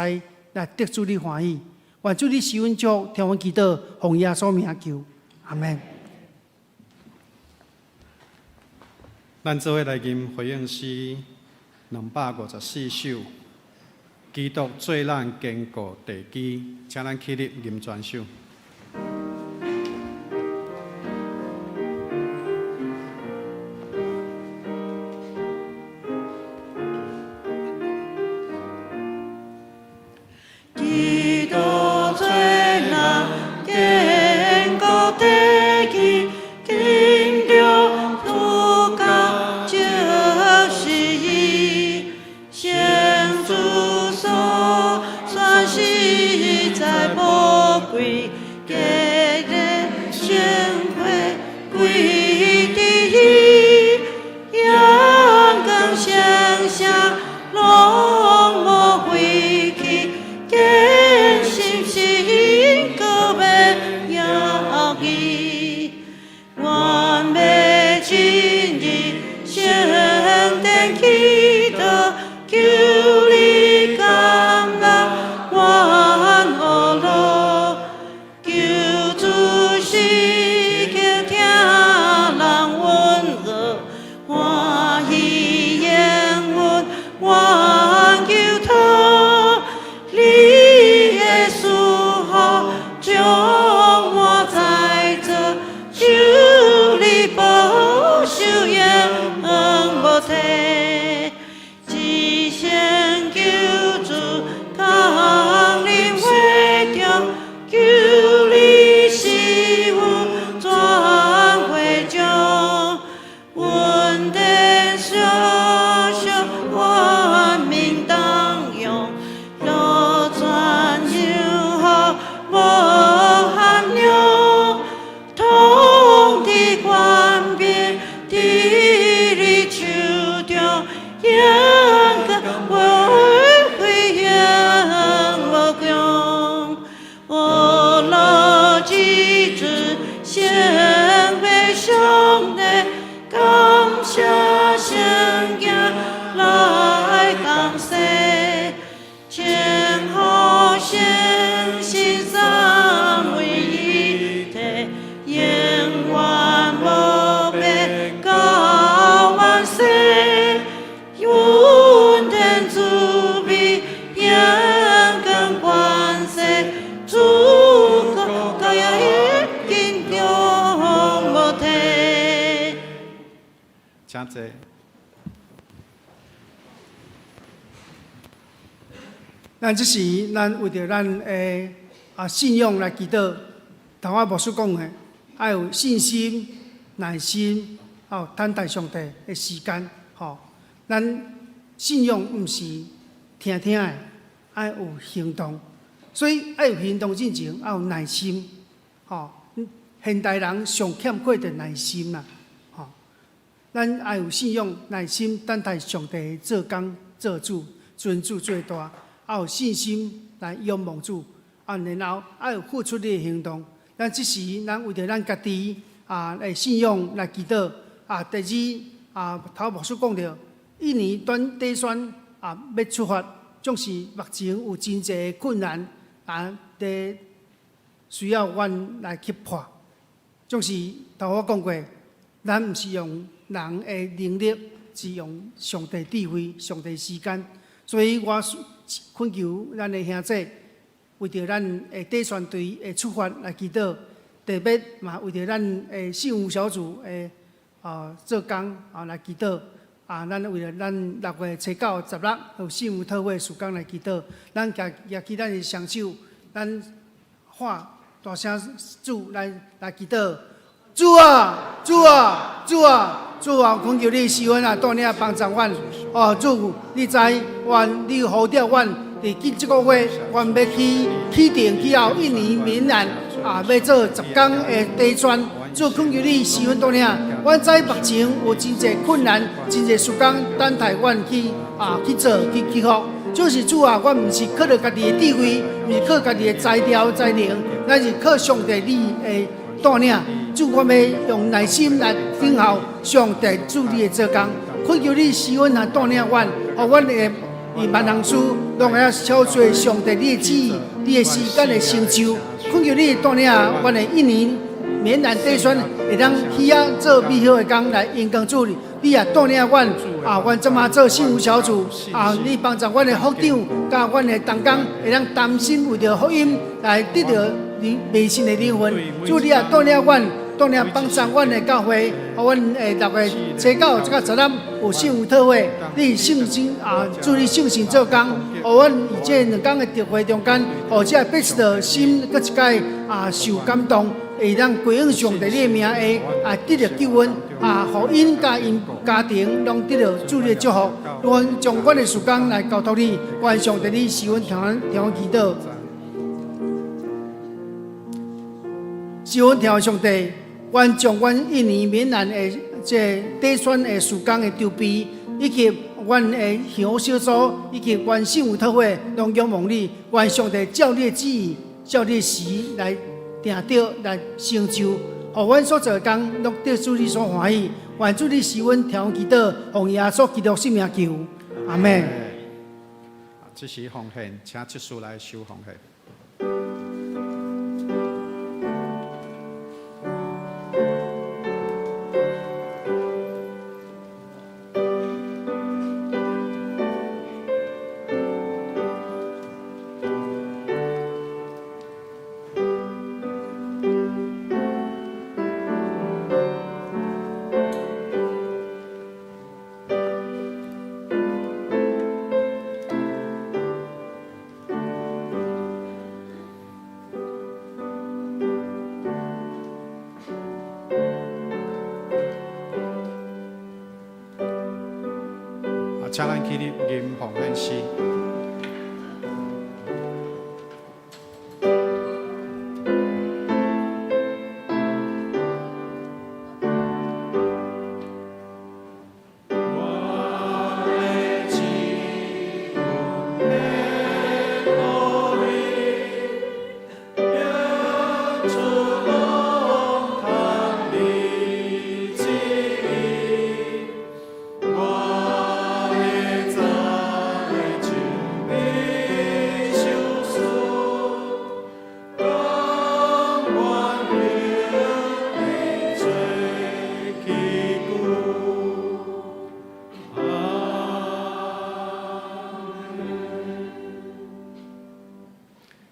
Speaker 2: 來得主你歡喜。願主你賜阮祝福，聽阮祈禱，奉耶穌名求，阿們。
Speaker 1: 咱做伙來吟回應詩254首，基督做咱堅固地基，請咱起立吟全首。
Speaker 3: 基督做咱堅固地基，緊著主教就是伊，聖主所選實在寶貴，潔淨聖血歸佇伊，陽光閃閃攏無廢去，堅心信閣欲搖伊。阮欲進入聖殿祈禱，求你感恩阮惡樂，求主時刻聽人阮號，歡喜應允阮求託，你的賜福充滿在座，求你保守永無退，一生求主降臨會中，求你賜福全會眾，恩典小小萬民同用，樂傳幸福無限量，統治權柄佇你手中，永遠無永無窮。阿羅之子，聖為上帝，感謝聖經來降世，千好聖心三位一體，永遠無變到萬世，恩典慈悲陽光光
Speaker 1: 請坐。
Speaker 2: 咱這時，咱為著咱的信仰來祈禱。頭仔牧師講的，愛有信心、耐心，還有等待上帝的時間。吼，咱信仰毋是聽聽的，愛有行動。所以愛有行動進前，愛有耐心。吼，現代人上欠缺的耐心啦。吼，咱愛有信仰、耐心，等待上帝做工、做主、尊主做大。愛有信心來仰望主，然後愛有付出的行動。咱這時，咱為著咱家己的信仰來祈禱。第二頭牧師講著，印尼短短宣欲出發，總是目前有真濟困難佇需要阮來去破。總是頭我講過，咱毋是用人的能力，是用上帝智慧、上帝時間。所以我懇求咱的兄弟，為著咱的短宣隊的出發來祈禱，特別嘛為著咱的信仰小組的做工來祈禱。咱為著咱6月初9、16有信仰特會事工來祈禱。咱舉舉起咱的雙手，咱喊大聲主來來祈禱。主啊，主啊，主啊，主啊！懇求你施恩啊，帶領幫助阮。哦，主，你知，阮你呼召阮佇近這個月，阮欲去啟程去到印尼棉蘭欲做10工的短宣。主懇求你施恩帶領，阮知目前有真濟困難，真濟時間等待阮去去做去克服。就是主啊，阮毋是靠著家己的智慧，毋是靠家己的才調才能，咱是靠上帝你的帶領。主，我欲用耐心來等候上帝主你的做工，懇求你施恩來帶領阮，予阮的萬行事攏會曉超越上帝你的旨意，你的時間的成就。懇求你帶領阮的印尼棉蘭短宣會當去遐做美好的工來榮光主你。你也帶領阮阮這馬做信仰小組你幫助阮的副長佮阮的同工會當擔心為著福音來得著你迷信的靈魂。主你也帶領阮。帶領幫助阮的教會，予阮的6月初9至16有信仰特會，你聖神主你聖神做工，予阮佇這兩工的特會中間，予這個彼此心閣一擺受感動，會當歸向上帝你的名，會得著救恩予𪜶佮𪜶家庭攏得著主你的祝福。阮將阮的時間來交託你，願上帝你賜阮聽聽阮祈禱，賜阮聽上帝。阮將阮印尼棉蘭的這短宣的事工的籌備，以及阮的鄉小組，以及阮信仰特會，攏仰望你。願上帝照你的旨意，照你的時來定著來成就，予阮所做的工，攏得主你所歡喜。願主你賜阮聽阮祈禱，奉耶穌基督聖名求，阿們。
Speaker 1: 這是奉獻，請執事來收奉獻。請咱起立吟奉獻詩。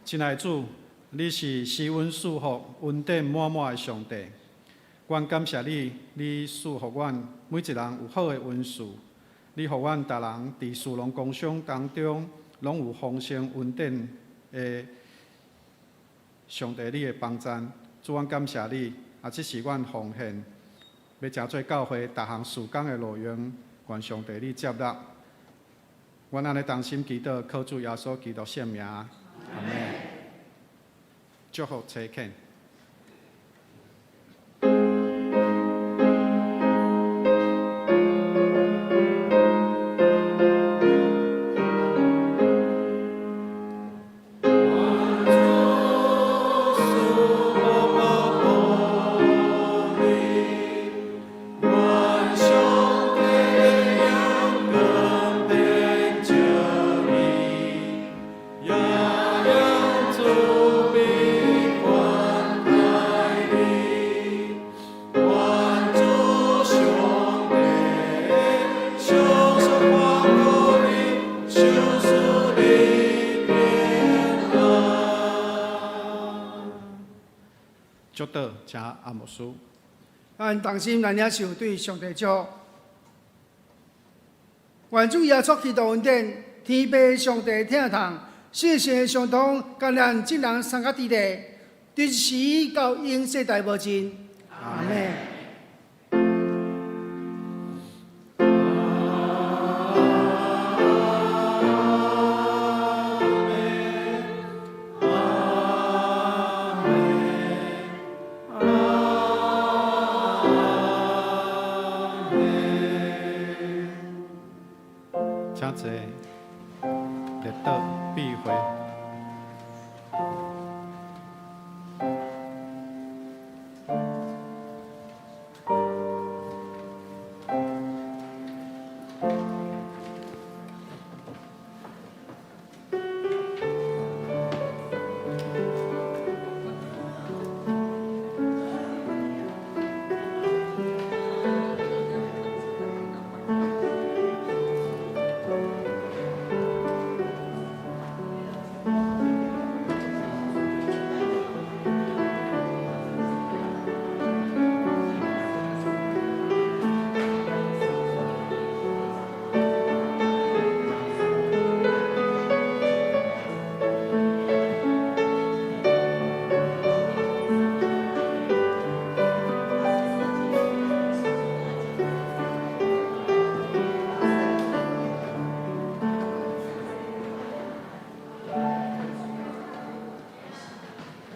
Speaker 1: 親愛的主，你是施恩賜福、恩典滿滿的上帝。阮感謝你，你賜予阮每一人有好的恩賜，你予阮逐人佇士農工商當中，攏有豐盛恩典的上帝你的幫贊。主，阮感謝你，啊，這是阮奉獻，欲成做教會逐項事工的路用，願上帝你接納。阮按呢同心祈禱，靠主耶穌基督聖名，阿們。祝福差遣。祝禱，請阿牧師。
Speaker 2: 咱同心來領受對上帝祝福。願主耶穌基督恩典，天父上帝疼痛，聖神的相通，佮咱眾人三個佇咧，佇時到永世代無盡。阿們。